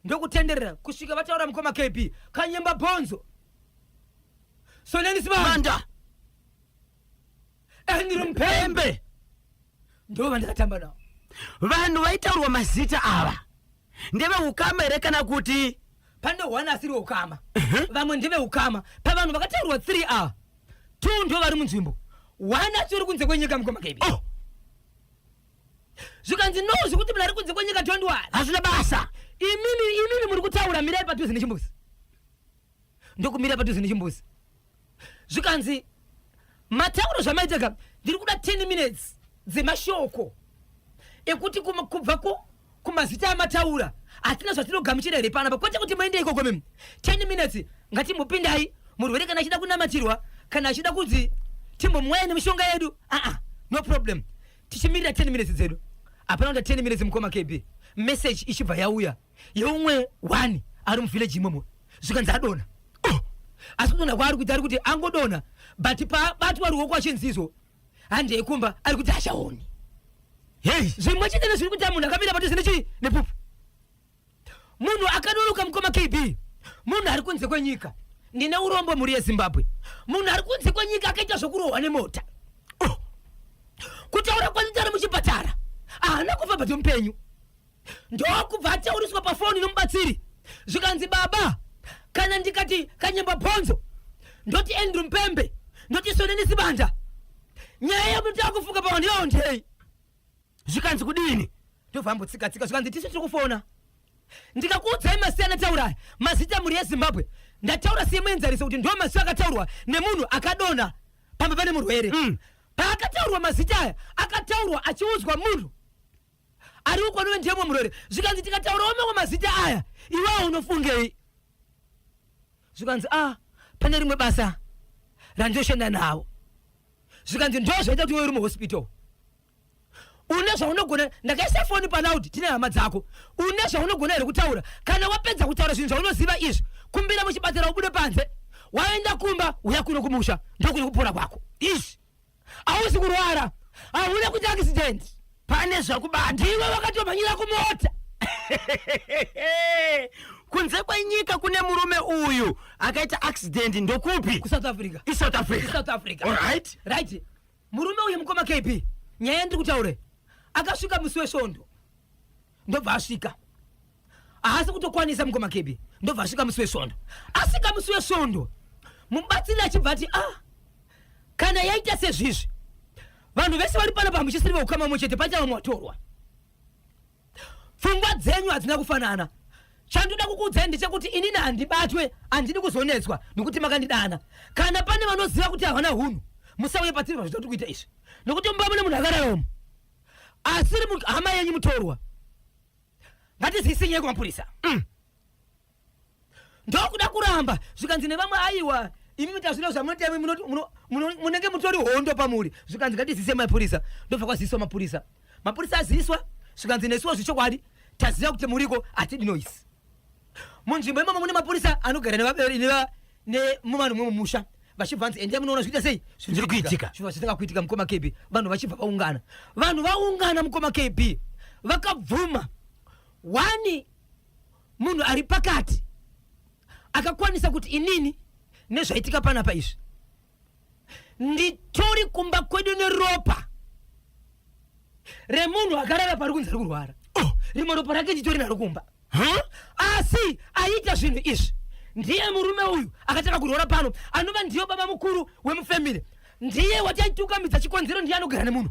Ndokutenderera kusvika vataura, mukoma KB, Kanyemba Bhonzo, Soneni Sibanda, Manda. Andrew Mupembe. Pembe. Ndo vandakatamba navo. Vanhu vaitaurwa mazita ava ndeveukama here kana kuti? Pane one asiri weukama, vamwe ndeveukama. Pavanhu vakataurwa 3 ava, 2 ndo vari munzvimbo, one achiri kunze kwenyika, mukoma KB. Oh. Zvikanzi, "No, zvekuti munhu ari kunze kwenyika, don't worry." Hazvina basa. Imimi muri kutaura, mirai padhuze nechimbuzi. Ndokumira padhuze nechimbuzi. Zvikanzi, "Matauro zvamaitaka, ndiri kuda 10 minutes dzemashoko ekuti kubva kumazita amataura hatina zvatinogamuchira here panapa, kwete kuti muende ikoko mimi. 10 minutes, ngatimbopindai. Murwere kana achida kunamatirwa, kana achida kunzi timbomwaya nemishonga yedu, aa, no problem." Tichimirira 10 minutes dzedu, hapana kuta 10 minutes, mukoma KB, message ichibva yauya yeumwe one ari muvillage imomo. Zvikanzi adonha. Oh! Asi kudonha kwaari kuita, ari kuti angodonha, but pabatwa ruoko achinzizvo, handei kumba, ari kuti hachaoni. Hei. Zvimwe chete nezviri kuita munhu akamira padhuze nechi nepupu. Munhu akanonoka, mukoma KB, munhu ari kunze kwenyika. Ndine urombo, mhuri yeZimbabwe. Munhu ari kunze kwenyika akaita zvokurohwa nemota. Oh! Kutaura kwanditari muchipatara, haana kufa, but mupenyu. Ndokubva atauriswa pafoni nomubatsiri. Zvikanzi, "Baba, kana ndikati Kanyemba Bhonzo, ndoti Andrew Mpembe, ndoti Soneni Sibanda, nyaya yamunotaka kufunga pavanhu ivavo ndei?" Zvikanzi kudini? Ndobva ambotsika-tsika. Zvikanzi, "Tisu tiri kufona. Ndikakuudzai masiyana tauraya mazita, mhuri yeZimbabwe, ndataura semuenzaniso kuti ndo mazita akataurwa nemunhu akadonha pamba pane murwere. Paakataurwa mazita aya, akataurwa achiudzwa munhu ari uko anove ndiyemwe murwere. Zvikanzi, tikataurawo mamwe mazita aya, iwewo unofungei?" Zvikanzi, "A, pane rimwe basa randinoshanda navo." Zvikanzi, "Ndo zvaita kuti iwe uri muhospital, une zvaunogona. Ndakaisa foni paloud, tine hama dzako. Une zvaunogona here kutaura? Kana wapedza kutaura zvinhu zvaunoziva izvi, kumbira muchibatira ubude panze. Waenda kumba, uya kuno kumusha, ndokune kupora kwako. Izvi Hausi kurwara, hauna kuita accident." Pane zvakubata. Ndiwe wakatomhanyira kumota. Kunze kwenyika kune murume uyu akaita accident ndokupi? KuSouth Africa. ISouth Africa. South Africa. Alright. Right. Murume uyu, mukoma KB, nyaya yandiri kutaure, akasvika musi weSvondo. Ndobva asvika, haasi kutokwanisa, mukoma KB. Ndobva asvika musi weSvondo. Asvika musi weSvondo, mubatsiri achibva ati, "Ah, kana yaita sezvizvi, vanhu vese vari panapa hamuchisiri veukama mumwe chete, paita vamwe vatorwa. Pfungwa dzenyu hadzina kufanana. Chandoda kukuudzai ndechekuti inini handibatwe, handidi kuzonetswa nekuti makandidana. Kana pane vanoziva kuti havana hunhu, musauye patiri pazvitoti kuita izvi, nekuti mumba mune munhu akararama asiri hama yenyu, mutorwa. Ngatizivise nyaya kumapurisa." Ndokuda kuramba. Zvikanzi nevamwe, "Aiwa, imi tazvino zvamunoita imi, munenge mutori hondo pamuri." Zvikanzi, "Ngatizivise mapurisa." Ndobva kwaziviswa mapurisa. Mapurisa aziviswa, zvikanzi, "Nesuwo zvechokwadi taziva kuti muriko, hatidi noise munzvimbo imomo." Mune mapurisa anogara muvanhu mumusha. Vachibva vanzi endai munoona zvikuita sei. Zviri kuitika. Zvinhu zvitanga kuitika mukoma KB. Vanhu vachibva vaungana. Vanhu vaungana mukoma KB. Vakabvuma. Wani munhu ari pakati akakwanisa kuti inini nezvaitika panapa izvi nditori kumba kwedu neropa remunhu akarara pari kunzi ari kurwara. Oh. Rimwe ropa rake nditori naro kumba. Huh? Asi aita zvinhu izvi ndiye murume uyu akatanga kurwara pano, anova ndiyo baba mukuru wemufamily, ndiye wataitukamidza chikonzero, ndiye anogara nemunhu.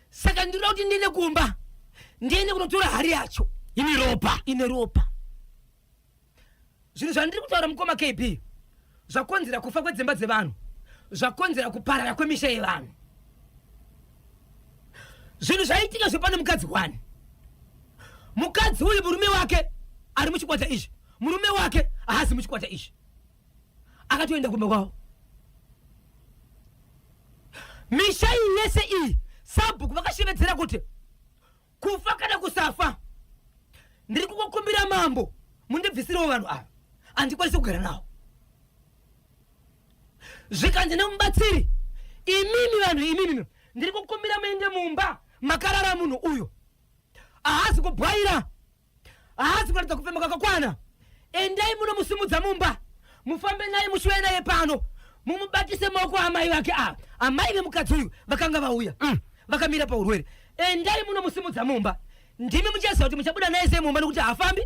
Saka ndinoda kuti ndiende kumba, ndiende kunotora hari yacho ine ropa. Ine ropa. Zvinhu zvandiri kutaura mukoma KB zvakonzera kufa kwedzimba dzevanhu, zvakonzera kuparara kwemisha yevanhu. Zvinhu zvaitika zvepane mukadzi wani. Mukadzi uyu murume wake ari muchikwata ichi, murume wake haasi muchikwata ichi, akatoenda kumba kwavo. Misha iyi yese iyi sabhuku vakashevedzera kuti kufa kana kusafa, ndiri kukukumbira mambo mundibvisirewo vanhu ava, handikwanisi kugara navo. Zvikanzi nemubatsiri, imimi vanhu imimi ndiri kukumbira muende mumba makarara munhu uyo, haasi kubwaira, haasi kuratidza kufema kwakakwana. Endai munomusimudza mumba, mufambe naye, muchiuya naye pano, mumubatise maoko amai vake ava. Amai vemukadzi uyu vakanga vauya vakamira paurwere. Endai munomusimudza mumba, ndimi muchaziva kuti muchabuda naye sei mumba, nekuti haafambi,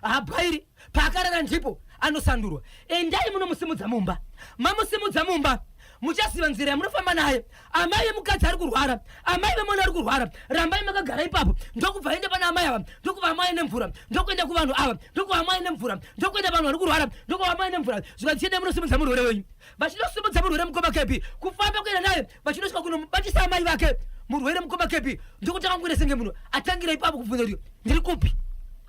haabwairi, paakarara ndipo anosandurwa. Endai munomusimudza mumba, mamusimudza mumba muchaziva nzira yamunofamba naye. Amai vemukadzi ari kurwara, amai vemwana ari kurwara, rambai makagara ipapo. Ndokubva ende pana amai ava, ndokubva amai nemvura, ndokuenda kuvanhu ava, ndokubva amai nemvura, ndokuenda vanhu vari kurwara, ndokubva amai nemvura. Zvikanzi chiendai munosimudza murwere wenyu. Vachinosimudza murwere mukoma Kepi, kufamba kuenda naye, vachinosvika kunomubatisa amai vake murwere mukoma Kepi, ndokutanga kuenda senge munhu atangira ipapo kubvunza kuti ndiri kupi,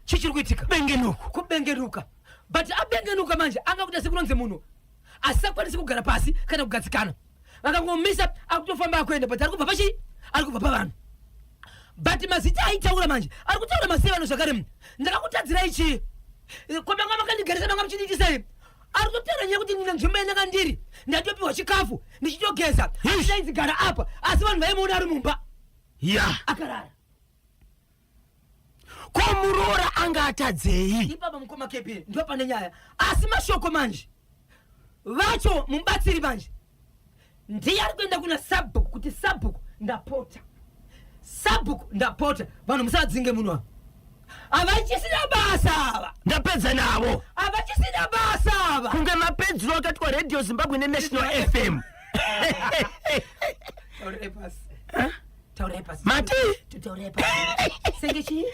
chii chiri kuitika. Bengenuka. Kubengenuka. But abengenuka manje anga kuita sekunonzi munhu asisakwanisi kugara pasi kana kugadzikana. Vakangomisa akutofamba akuenda, but ari kubva pachi, ari kubva pavanhu. But mazita aitaura manje ari kutaura mazita evanhu zvakare. Ndakakutadzirai chii? Kwamanga makandigarisa manga muchindiitisei? Ari kutotaura nyaya kuti ndine nzvimbo yandanga ndiri, ndatopiwa chikafu ndichitogeza, ndainzi gara apa, asi vanhu vaimuona ari mumba akarara. Ko muroora anga atadzei? Ipapa mukoma KP ndo pane nyaya. Asi mashoko manje vacho mubatsiri manje ndiye ari kuenda kuna sabhuku kuti sabhuku ndapota, sabhuku ndapota, vanhu musadzinge munhu ava, havachisina basa ava, ndapedza navo, havachisina basa ava. Kunge mapedzero akaitwa Radio Zimbabwe neNational FM. Taurai pasi. Taurai pasi. Mati? Taurai pasi. Senge chii?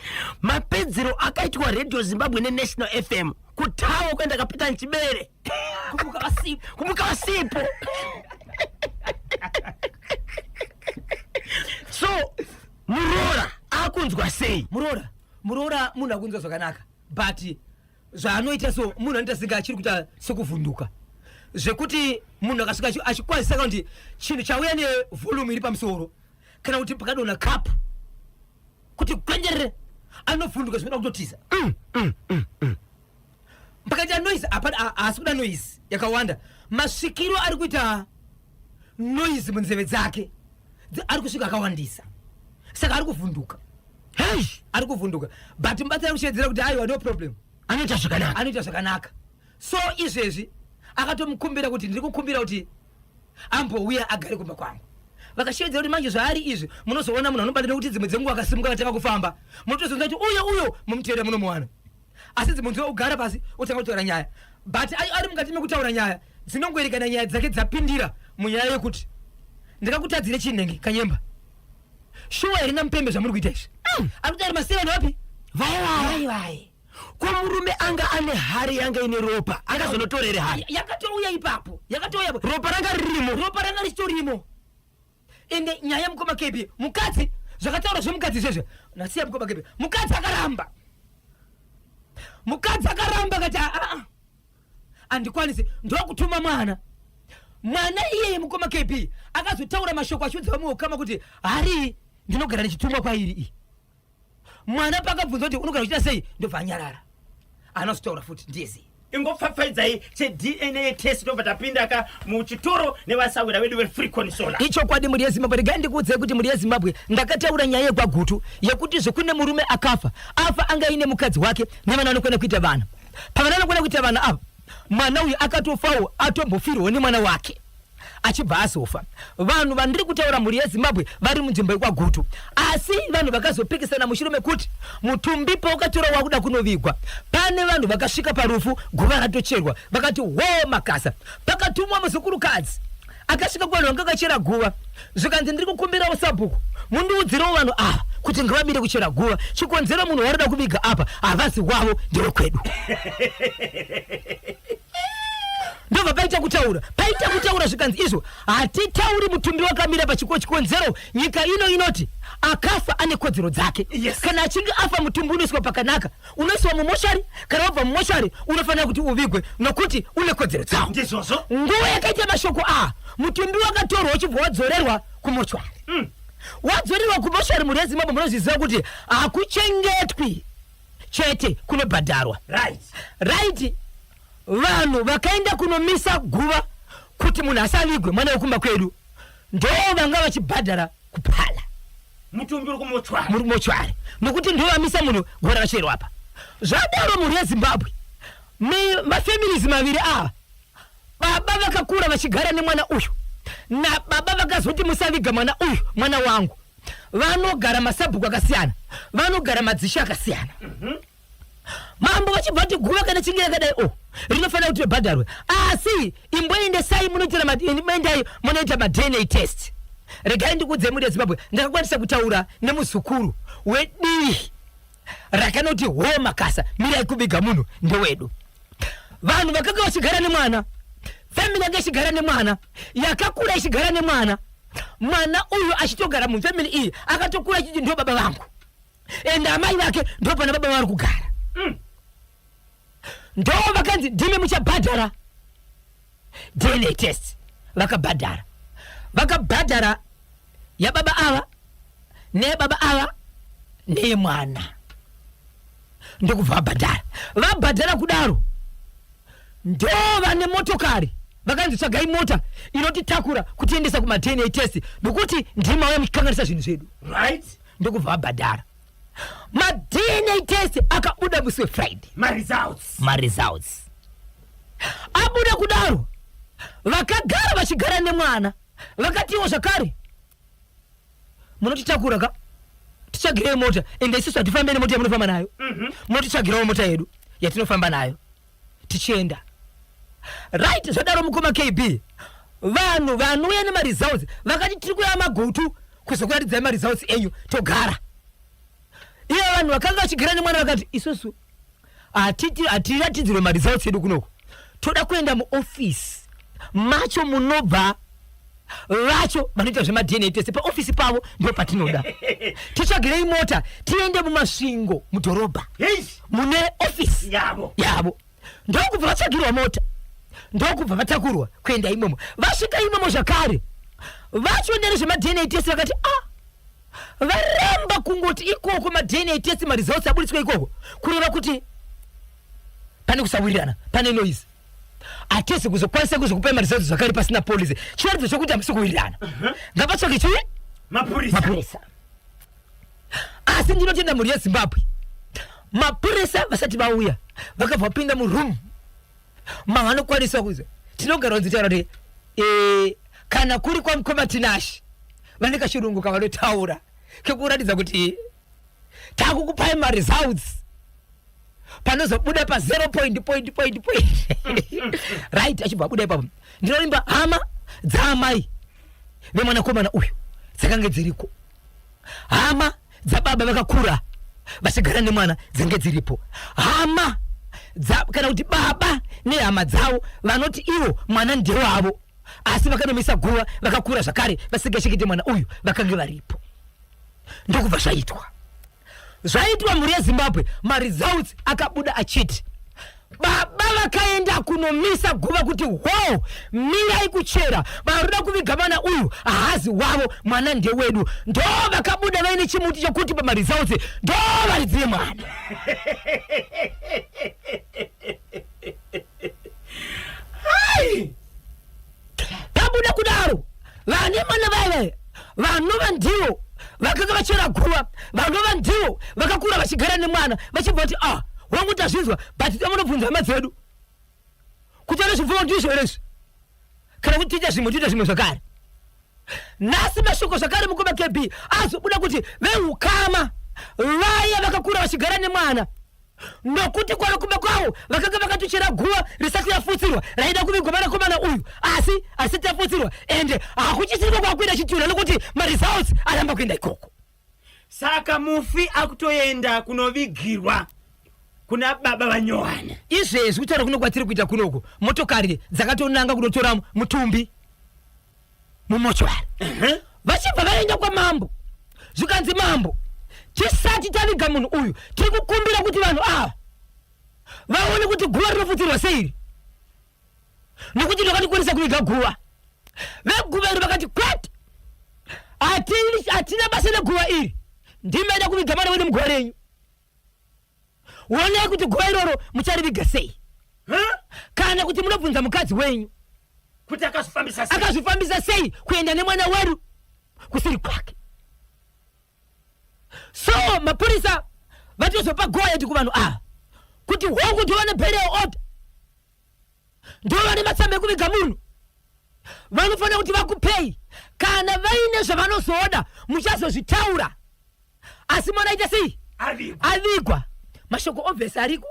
Mapedzero akaitwa Radio Zimbabwe neNational FM kutawo kuenda kapita nchibere. Kumuka vasipo. Kumuka vasipo. So muroora akunzwa sei? Muroora, muroora munhu akunzwa zvakanaka, but zvaanoita so munhu anoita senge achiri kuita sekuvhunduka, zvekuti munhu akasvika achikwazisa kana kuti chinhu chauya nevolume iri pamusoro kana kuti pakadonha cup kuti gwenjerere, anovhunduka zvinoda kutotiza. Pakaita noise apa haasi kuda noise yakawanda. Masvikiro ari kuita noise munzeve dzake, ari kusvika akawandisa, saka ari kuvhunduka. Hey! Ari kuvhunduka, but mubatsira kushedzera kuti aiwa, no problem, anoita zvakanaka, anoita zvakanaka. So izvezvi akatomukumbira kuti ndiri kukumbira kuti ambouya agare kumba kwangu. Vakashevedzera kuti manje zvaari izvi munozoona munhu anobata, nekuti dzimwe dzenguva akasimuka akatanga kufamba munotozonza kuti uyo uyo mumuteera munomuwana, asi dzimwe dzenguva ugara pasi otanga kutaura nyaya, but ari mukati mekutaura nyaya dzinongoerekana nyaya dzake dzapindira munyaya yekuti ndakakutadzire chinenge kanyemba shuwa here namupembe zvamuri kuita izvi. Ari kutaura maseva nevapi Vai vai vai. Ko murume anga ane hari yanga ine ropa, akazonotora here hari? Yakatouya ipapo, yakatouya ipapo. Ropa ranga ririmo. Ropa ranga richitorimo. Ende nyaya mukoma KB, mukadzi zvakataura zvemukadzi izvezvo nasiya mukoma KB, mukadzi akaramba, mukadzi akaramba akati aa handikwanisi, ndokutuma mwana. Mwana iyeye mukoma KB akazotaura mashoko achiudza vamwe ukama kuti hari ndinogara ndichitumwa kwairi iyi. Mwana paakabvunza kuti unogara uchiita sei, ndobva anyarara, haana kuzotaura futi. Ndiye sei? Ingopfapfaidzai cheDNA test, tobva tapinda ka muchitoro nevasawira vedu veFreecon Solar. Ichokwadi, mhuri yeZimbabwe. Regai ndikuudzei kuti, mhuri yeZimbabwe, ndakataura nyaya yekwaGutu yekuti zvekune murume akafa, afa anga aine mukadzi wake nevana vanokwana kuita vana. Pavana vanokwana kuita vana ava, mwana uyu akatofawo, atombofirwawo nemwana wake achibva azofa. Vanhu vandiri kutaura, mhuri yeZimbabwe, vari munzvimbo yekwaGutu, asi vanhu vakazopikisana mushure mekuti mutumbi paukatora wakuda kunovigwa, pane vanhu vakasvika parufu guva ratocherwa, vakati wo makasa. Pakatumwa muzukurukadzi akasvika kuvanhu vanga vakachera guva, zvikanzi, "Ndiri kukumbirawo sabhuku, mundiudzirewo vanhu ava kuti ngavamire kuchera guva. Chikonzero, munhu waroda kuviga apa havazi wavo, ndewekwedu." Ndobva paita kutaura, zvikanzi, "Izvo hatitauri mutumbi wakamira pachiko. Chikonzero, nyika ino inoti akafa ane kodzero dzake." Kana achinge afa, mutumbi unoiswa pakanaka, unoiswa mumoshari. Kana wabva mumoshari, unofanira kuti uvigwe nokuti une kodzero dzawo. Ndizvozvo. Nguva yakaita mashoko aa, mutumbi wakatorwa uchibva wadzorerwa kumochwari. Wadzorerwa kumochwari, mhuri yeZimbabwe, munozviziva kuti hakuchengetwi chete, kunobhadharwa. Right, vanhu vakaenda kunomisa guva kuti munhu asavigwe, mwana wekumba kwedu, ndo vanga vachibhadhara kupala Mutumbi uri kumochwari. Muri kumochwari nokuti ndo vamisa munhu guva rakacherwa apa. Zvadaro, mhuri yeZimbabwe, mafamilies maviri ava, baba vakakura vachigara nemwana uyu nababa vakazoti musaviga mwana uyu, mwana wangu, vanogara masabhuku akasiyana, vanogara madzishe akasiyana. Mambo vachibva kuti guva kana chinge yakadai o rinofanira kuti ribhadharwe, asi imboendesai munoitira endai munoita maDNA test. Regai ndikuudzei, mhuri yeZimbabwe, ndakakwanisa kutaura nemuzukuru wedivi rakanoti ho makasa, mirai kuviga munhu, ndewedu. Vanhu vakanga vachigara nemwana, family yanga ichigara nemwana, yakakura ichigara nemwana, mwana uyu achitogara mufamily iyi, akatokura achiti ndo baba vangu, ende amai vake ndo pana baba vari kugara. Ndo vakanzi ndimi muchabhadhara DNA test. Vakabhadhara, vakabhadhara yababa ava neyababa ava neyemwana, ndokubva vabhadhara. Vabhadhara kudaro, ndo vane motokari vakanzi tsvagai mota inotitakura kutiendesa kumaDNA test nokuti ndimauya muchikanganisa zvinhu zvedu. Ndokubva vabhadhara. MaDNA test akabuda musi weFriday. Maresults. Maresults abuda kudaro, vakagara vachigara nemwana vakatiwo zvakare, "Munotitakura ka, titsvagirei mota, ende isusu hatifambe nemota yamunofamba nayo. Munotitsvagirawo mota yedu yatinofamba nayo tichienda." Right, zvadaro, mukoma KB, vanhu vanouya nemaresults vakati, "Tiri kuya Magutu kuzokuratidzai maresults enyu, togara." Iye vanhu vakanga vachigara nemwana vakati, "Isusu hatiratidzirwe maresults edu kunoko, toda kuenda muofisi macho munobva vacho vanoita zvemaDNA test. Paofisi pavo ndo patinoda. Titsvagirei mota tiende muMasvingo mudhorobha mune ofisi yavo." Yavo. Ndokubva vatsvagirwa mota, ndokubva vatakurwa kuenda imomo. Vasvika imomo zvakare, vacho nezvemaDNA test vakati, "A, varamba kungoti ikoko maDNA test maresults aburitswa ikoko, kureva kuti pane kusawirirana, pane noise. Hatisi kuzokwanisa kuzokupai maresults zvakare pasina police, chiratidzo chokuti hamusi kuwirirana. Ngapatsvake chii?" Mapurisa. Mapurisa. Asi ndinotenda, mhuri yeZimbabwe, mapurisa vasati vauya, vakabva vapinda muroom mavanokwanisa kuza tinogara kunzitaura kuti kana kuri kwamukoma Tinashi, vane kachirungu kavanotaura kekuratidza kuti takukupai maresults, panozobuda pa 0 point point point point. Right, achibva abuda ipapo, ndinorimba hama dzaamai vemwanakomana uyu dzakange dziriko, hama dzababa vakakura vachigara nemwana dzange dziripo, hama dza, kana kuti baba nehama dzavo vanoti ivo mwana ndewavo asi vakanomisa guva, vakakura zvakare vasingachengete mwana uyu, vakange varipo. Ndokubva zvaitwa. Zvaitwa, mhuri yeZimbabwe, maresults akabuda achiti baba vakaenda kunomisa guva kuti ho, mirai kuchera, varoda kuviga mwana uyu haazi wavo, mwana ndewedu, ndo vakabuda vaine chimuti chokuti pamaresults ndo varidzi vemwana. tazvinzwa, but tamunobvunza hama dzedu kuti anozvibvuma kuti ndizvo here izvi, kana kuti tiita zvimwe, tiita zvimwe zvakare. Nhasi mashoko zvakare, mukoma KB, azobuda kuti veukama vaya vakakura vachigara nemwana, nokuti kwanokumba kwavo vakanga vakatochera guva risati rafutsirwa raida kuvigwa mwanakomana uyu, asi asati rafutsirwa, ende hakuchisiriko kwakuenda chitunha nokuti maresults aramba kuenda ikoko. Saka mufi akutoenda kunovigirwa kuna baba vaNyohana. Izvezvi kutaura kuno kwatiri kuita kunoku, motokari dzakatonanga kunotora mutumbi mumochwari, vachibva vaenda kwamambo. Zvikanzi, "Mambo, tisati taviga munhu uyu, tiri kukumbira kuti vanhu ava vaone kuti guva rinofutsirwa seiri, nokuti ndakatikwanisa kuviga guva." Veguva iri vakati, "Kwete, hatina basa neguva iri. Ndimaida kuviga mwana wedu muguva renyu. Onai kuti guva iroro muchariviga sei, kana kuti munobvunza mukadzi wenyu kuti akazvifambisa sei, akazvifambisa sei kuenda nemwana wedu kusiri kwake." So mapurisa vatozopa go ahead kuvanhu ava kuti hongu, ndovane burial order, ndovane matsamba ekuviga munhu, vanofanira kuti vakupei. Kana vaine zvavanozoda, muchazozvitaura, asi mwana aita sei? Avigwa. Avigwa. Mashoko obviously ariko.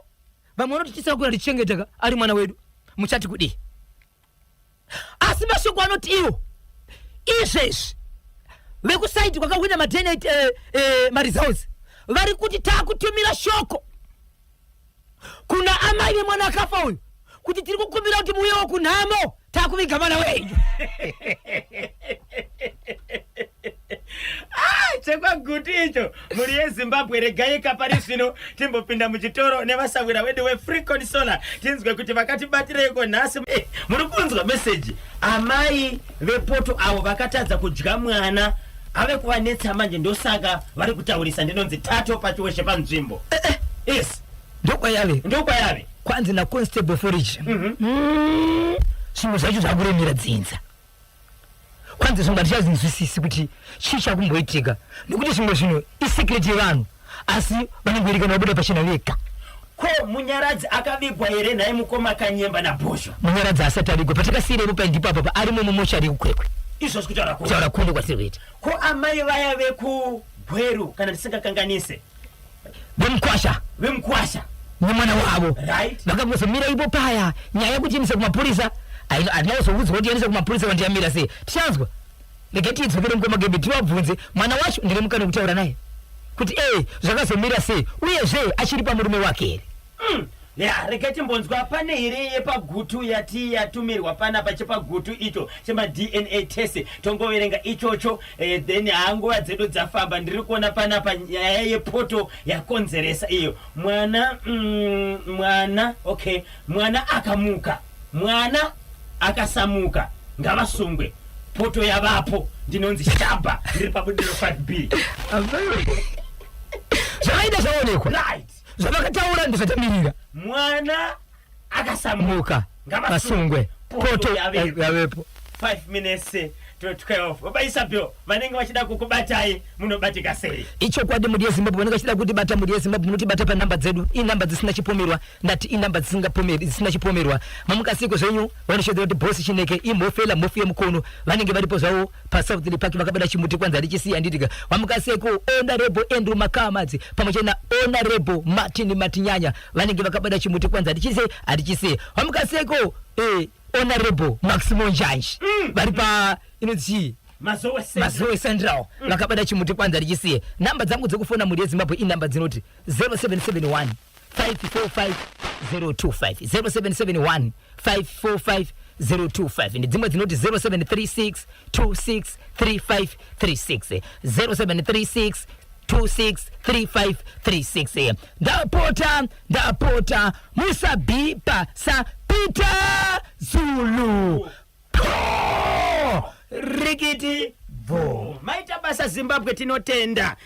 Vamwe vanoti tisakura tichengeteka ari mwana wedu, muchati kudii? Asi mashoko anoti iwo izvezvi vekusaiti kwakahwina maDNA maresults vari kuti taakutumira shoko kuna amai vemwana akafa uyu kuti tiri kukumbira kuti muuyewo kunhamo, taakuviga mwana wenyu. Chekwagutu icho, mhuri yeZimbabwe. Regai kapari zvino timbopinda muchitoro nevasawira wedu veFreecon Solar, tinzwe kuti vakatibatireiko nhasi. Muri kunzwa meseji, amai vepoto avo vakatadza kudya mwana ave kuvanetsa manje, ndosaka vari kutaurisa. Ndinonzi Tato Pachiweshe panzvimbo, yes. Ndokwayave. Ndokwayave. Kwanzi naConstable Forage, zvimwe zvacho zvakuremera dzinza. Kwanzi zvimwe hatichazinzwisisi kuti chii chakumboitika, nekuti zvimwe zvinhu isecret yevanhu, asi vanongoerekana vabuda pachena vega. Ko Munyaradzi akavigwa here nhai, mukoma Kanyemba naBhosho? Munyaradzi asati avigwa. Patakasiyirepo pai ndipo apapa, arimo mumochari yekuKwekwe. Izvozvi kutaura kuno? Kutaura kuno kwatiri kuita. Ko amai vaya vekuGweru, kana ndisingakanganise? Vemukwasha. Vemukwasha. Nemwana wavo. Right. Vakangozomira ipo paya. Nyaya yekuti iendese kumapurisa hatina kuzoudzwa kuti iendese kumapurisa kuti yamira sei. Tichanzwa, rega tiidzokere, mukoma Gebe, tivabvunze. Mwana wacho ndine mukana wekutaura naye kuti ee, zvakazomira sei, uyezve achiri pamurume wake here. Ya, regai timbonzwa pane here yepaGutu yati yatumirwa panapa, chepaGutu icho chemaDNA test, tongoverenga ichocho. Then haa, nguva dzedu dzafamba. Ndiri kuona panapa nyaya yepoto yakonzeresa iyo. Mwana mwana, okay, mwana akamuka, mwana akasamuka, ngavasungwe, poto yavapo. Ndinonzi Shaba, ndiri pabudiro 5B. Zvavaida zvaonekwa. Zvavakataura ndizvatamirira. Mwana akasamuka, muka, ngavasungwe, vasungwe, poto yavepo. Yavepo. 5 minutes to 12. Baba Isabel, vanenge vachida kukubatai munobatika sei? Ichokwadi, mhuri yeZimbabwe, vanenge vachida kutibata, mhuri yeZimbabwe, munotibata panhamba dzedu, inhamba dzisina chipomerwa. Ndati inhamba dzisina chipomerwa. Mamukasiko zvenyu, vanoshedzera kuti Bosi Chineke, imhofela mhofu yemukono, vanenge varipo zvavo paSouth Park vakabata chimuti, kwanzi hatichisiya handitika. Vamukaseko Honorable Andrew Makamadzi pamwe chete naHonorable Martin Matinyanya, vanenge vakabata chimuti, kwanzi hatichise, hatichisiye. Vamukaseko Honorable Maximo Njanji, vari pa inonzi chii? Mazowe Central. Mazowe Central, vakabata chimuti, kwanzi hatichisiye. Namba dzangu dzekufona, mhuri yeZimbabwe, inhamba dzinoti 0771 545 025, 0771 545 025, nedzimwe dzinoti 0736 26 3536, 0736 263536. Ndapota, ndapota, musabhipa saPeter Zulu. Po rikiti bvo. Maita basa, Zimbabwe, tinotenda.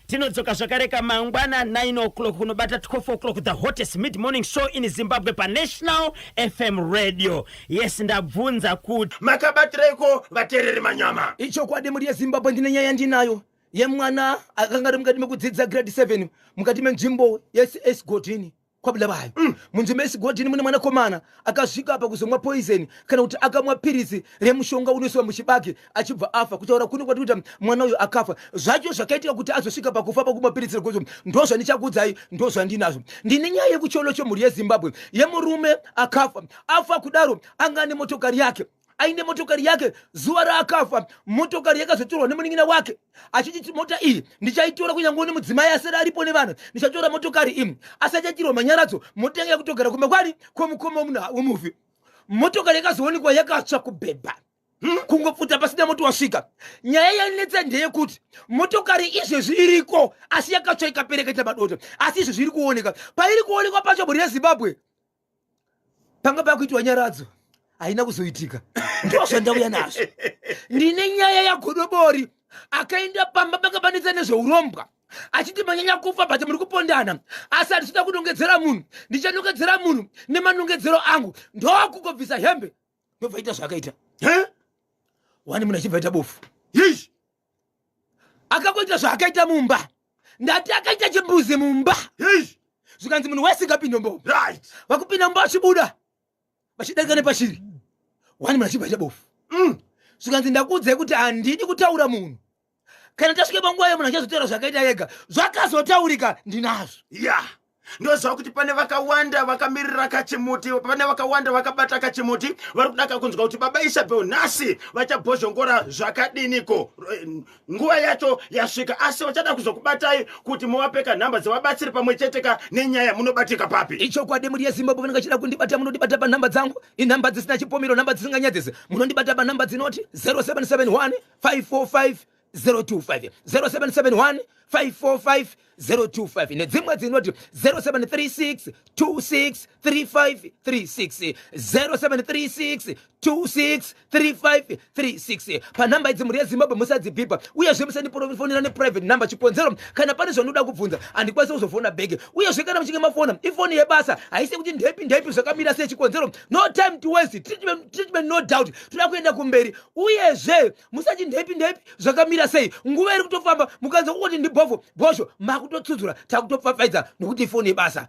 Tinodzoka zvakare kamangwana 9 o'clock kunobata 12 o'clock, the hottest mid morning show in Zimbabwe paNational FM Radio. Yes, ndabvunza kuti makabatireiko vateereri manyama? Ichokwadi, mhuri yeZimbabwe, ndine nyaya yandinayo yemwana akanga ari mukati mekudzidza grade 7 mukati menzvimbo yeSgodini. Kwabulawayo munzvimbo yesigodhini mune mwanakomana akasvika apa kuzomwa poison kana kuti akamwa piritsi remushonga unoiswa muchibage achibva afa. Kutaura kuno kwati kuita mwana uyu akafa zvacho zvakaitika kuti azosvika pakufa pakumwa piritsi regozo ndozvandichakuudzai, ndozvandinazvo. Ndine nyaya yekucholo chemhuri yeZimbabwe yemurume akafa. Afa kudaro anga ane motokari yake, aine motokari yake. Zuva raakafa motokari yakazotorwa nemunin'ina wake achiti mota iyi ndichaitora kunyange nemudzimai asati aripo nevana, ndichatora motokari iyi. Asi achatirwa manyaradzo, mota yanga yakutogara kumba kwani kwomukoma wemufi. Motokari yakazoonekwa yakatsva kubhebha, Kungopfuta pasina moto wasvika. Nyaya yanetsa ndeyekuti motokari izvezvi iriko asi yakatsva ikaperekaita madota, asi izvezvi iri kuoneka. Pairi kuonekwa pacho, mhuri yeZimbabwe, panga pakuitwa nyaradzo haina kuzoitika. Ndo zvandauya nazvo. Ndine nyaya yaGodobori akaenda pamba pakabanitsa nezveurombwa achiti manyanya kufa but muri kupondana, asi handisida kunongedzera munhu, ndichanongedzera munhu nemanongedzero angu. Ndokungobvisa hembe, ndobva ita zvaakaita wani munhu achibva ita bofu. Akangoita zvaakaita mumba, ndati akaita chimbuzi mumba, zvikanzi munhu wese ngapinde mumba. Vakupinda mumba vachibuda vachidarika nepashiri wani munhu achibva ita bofu. Zvikanzi ndakuudzai kuti handidi kutaura munhu, kana tasvike panguva yemunhu achazotaura zvakaita ega. Zvakazotaurika ndinazvo. Ya, ndoziva kuti pane vakawanda vakamirira kachimuti, pane vakawanda vakabata kachimuti vari kudaka kunzwa kuti baba Isabel nhasi vachabhozhongora zvakadiniko. Nguva yacho yasvika, asi vachada kuzokubatai kuti muvapeka nhamba dzevabatsiri pamwe chete ka nenyaya, munobatika papi? Ichokwadi, mhuri yeZimbabwe, vanenge vachida kundibata munondibata panhamba dzangu. Inhamba dzisina chipomero, nhamba dzisinganyadzisi. Munondibata panhamba dzinoti 0771 545 025, 0771 545 025, nedzimwe dzinoti 0736 26 35 36, 0736 26 35 36. Panhamba idzi, mhuri yeZimbabwe, musadzibhipa uyezve musandifonera neprivate number. Chikonzero, kana pane zvanoda kubvunza handikwanisi kuzofona back. Uyezve kana muchinge mafona, ifoni yebasa, haisi kuti ndepi ndepi zvakamira sei. Chikonzero, no time to waste, treatment, treatment, no doubt, toda kuenda kumberi. Uyezve musati ndepi ndepi zvakamira sei, nguva iri kutofamba. Mukanza kungoti ndibhovho bhozho, makutotsudzura, takutopfapfaidza nokuti ifoni yebasa.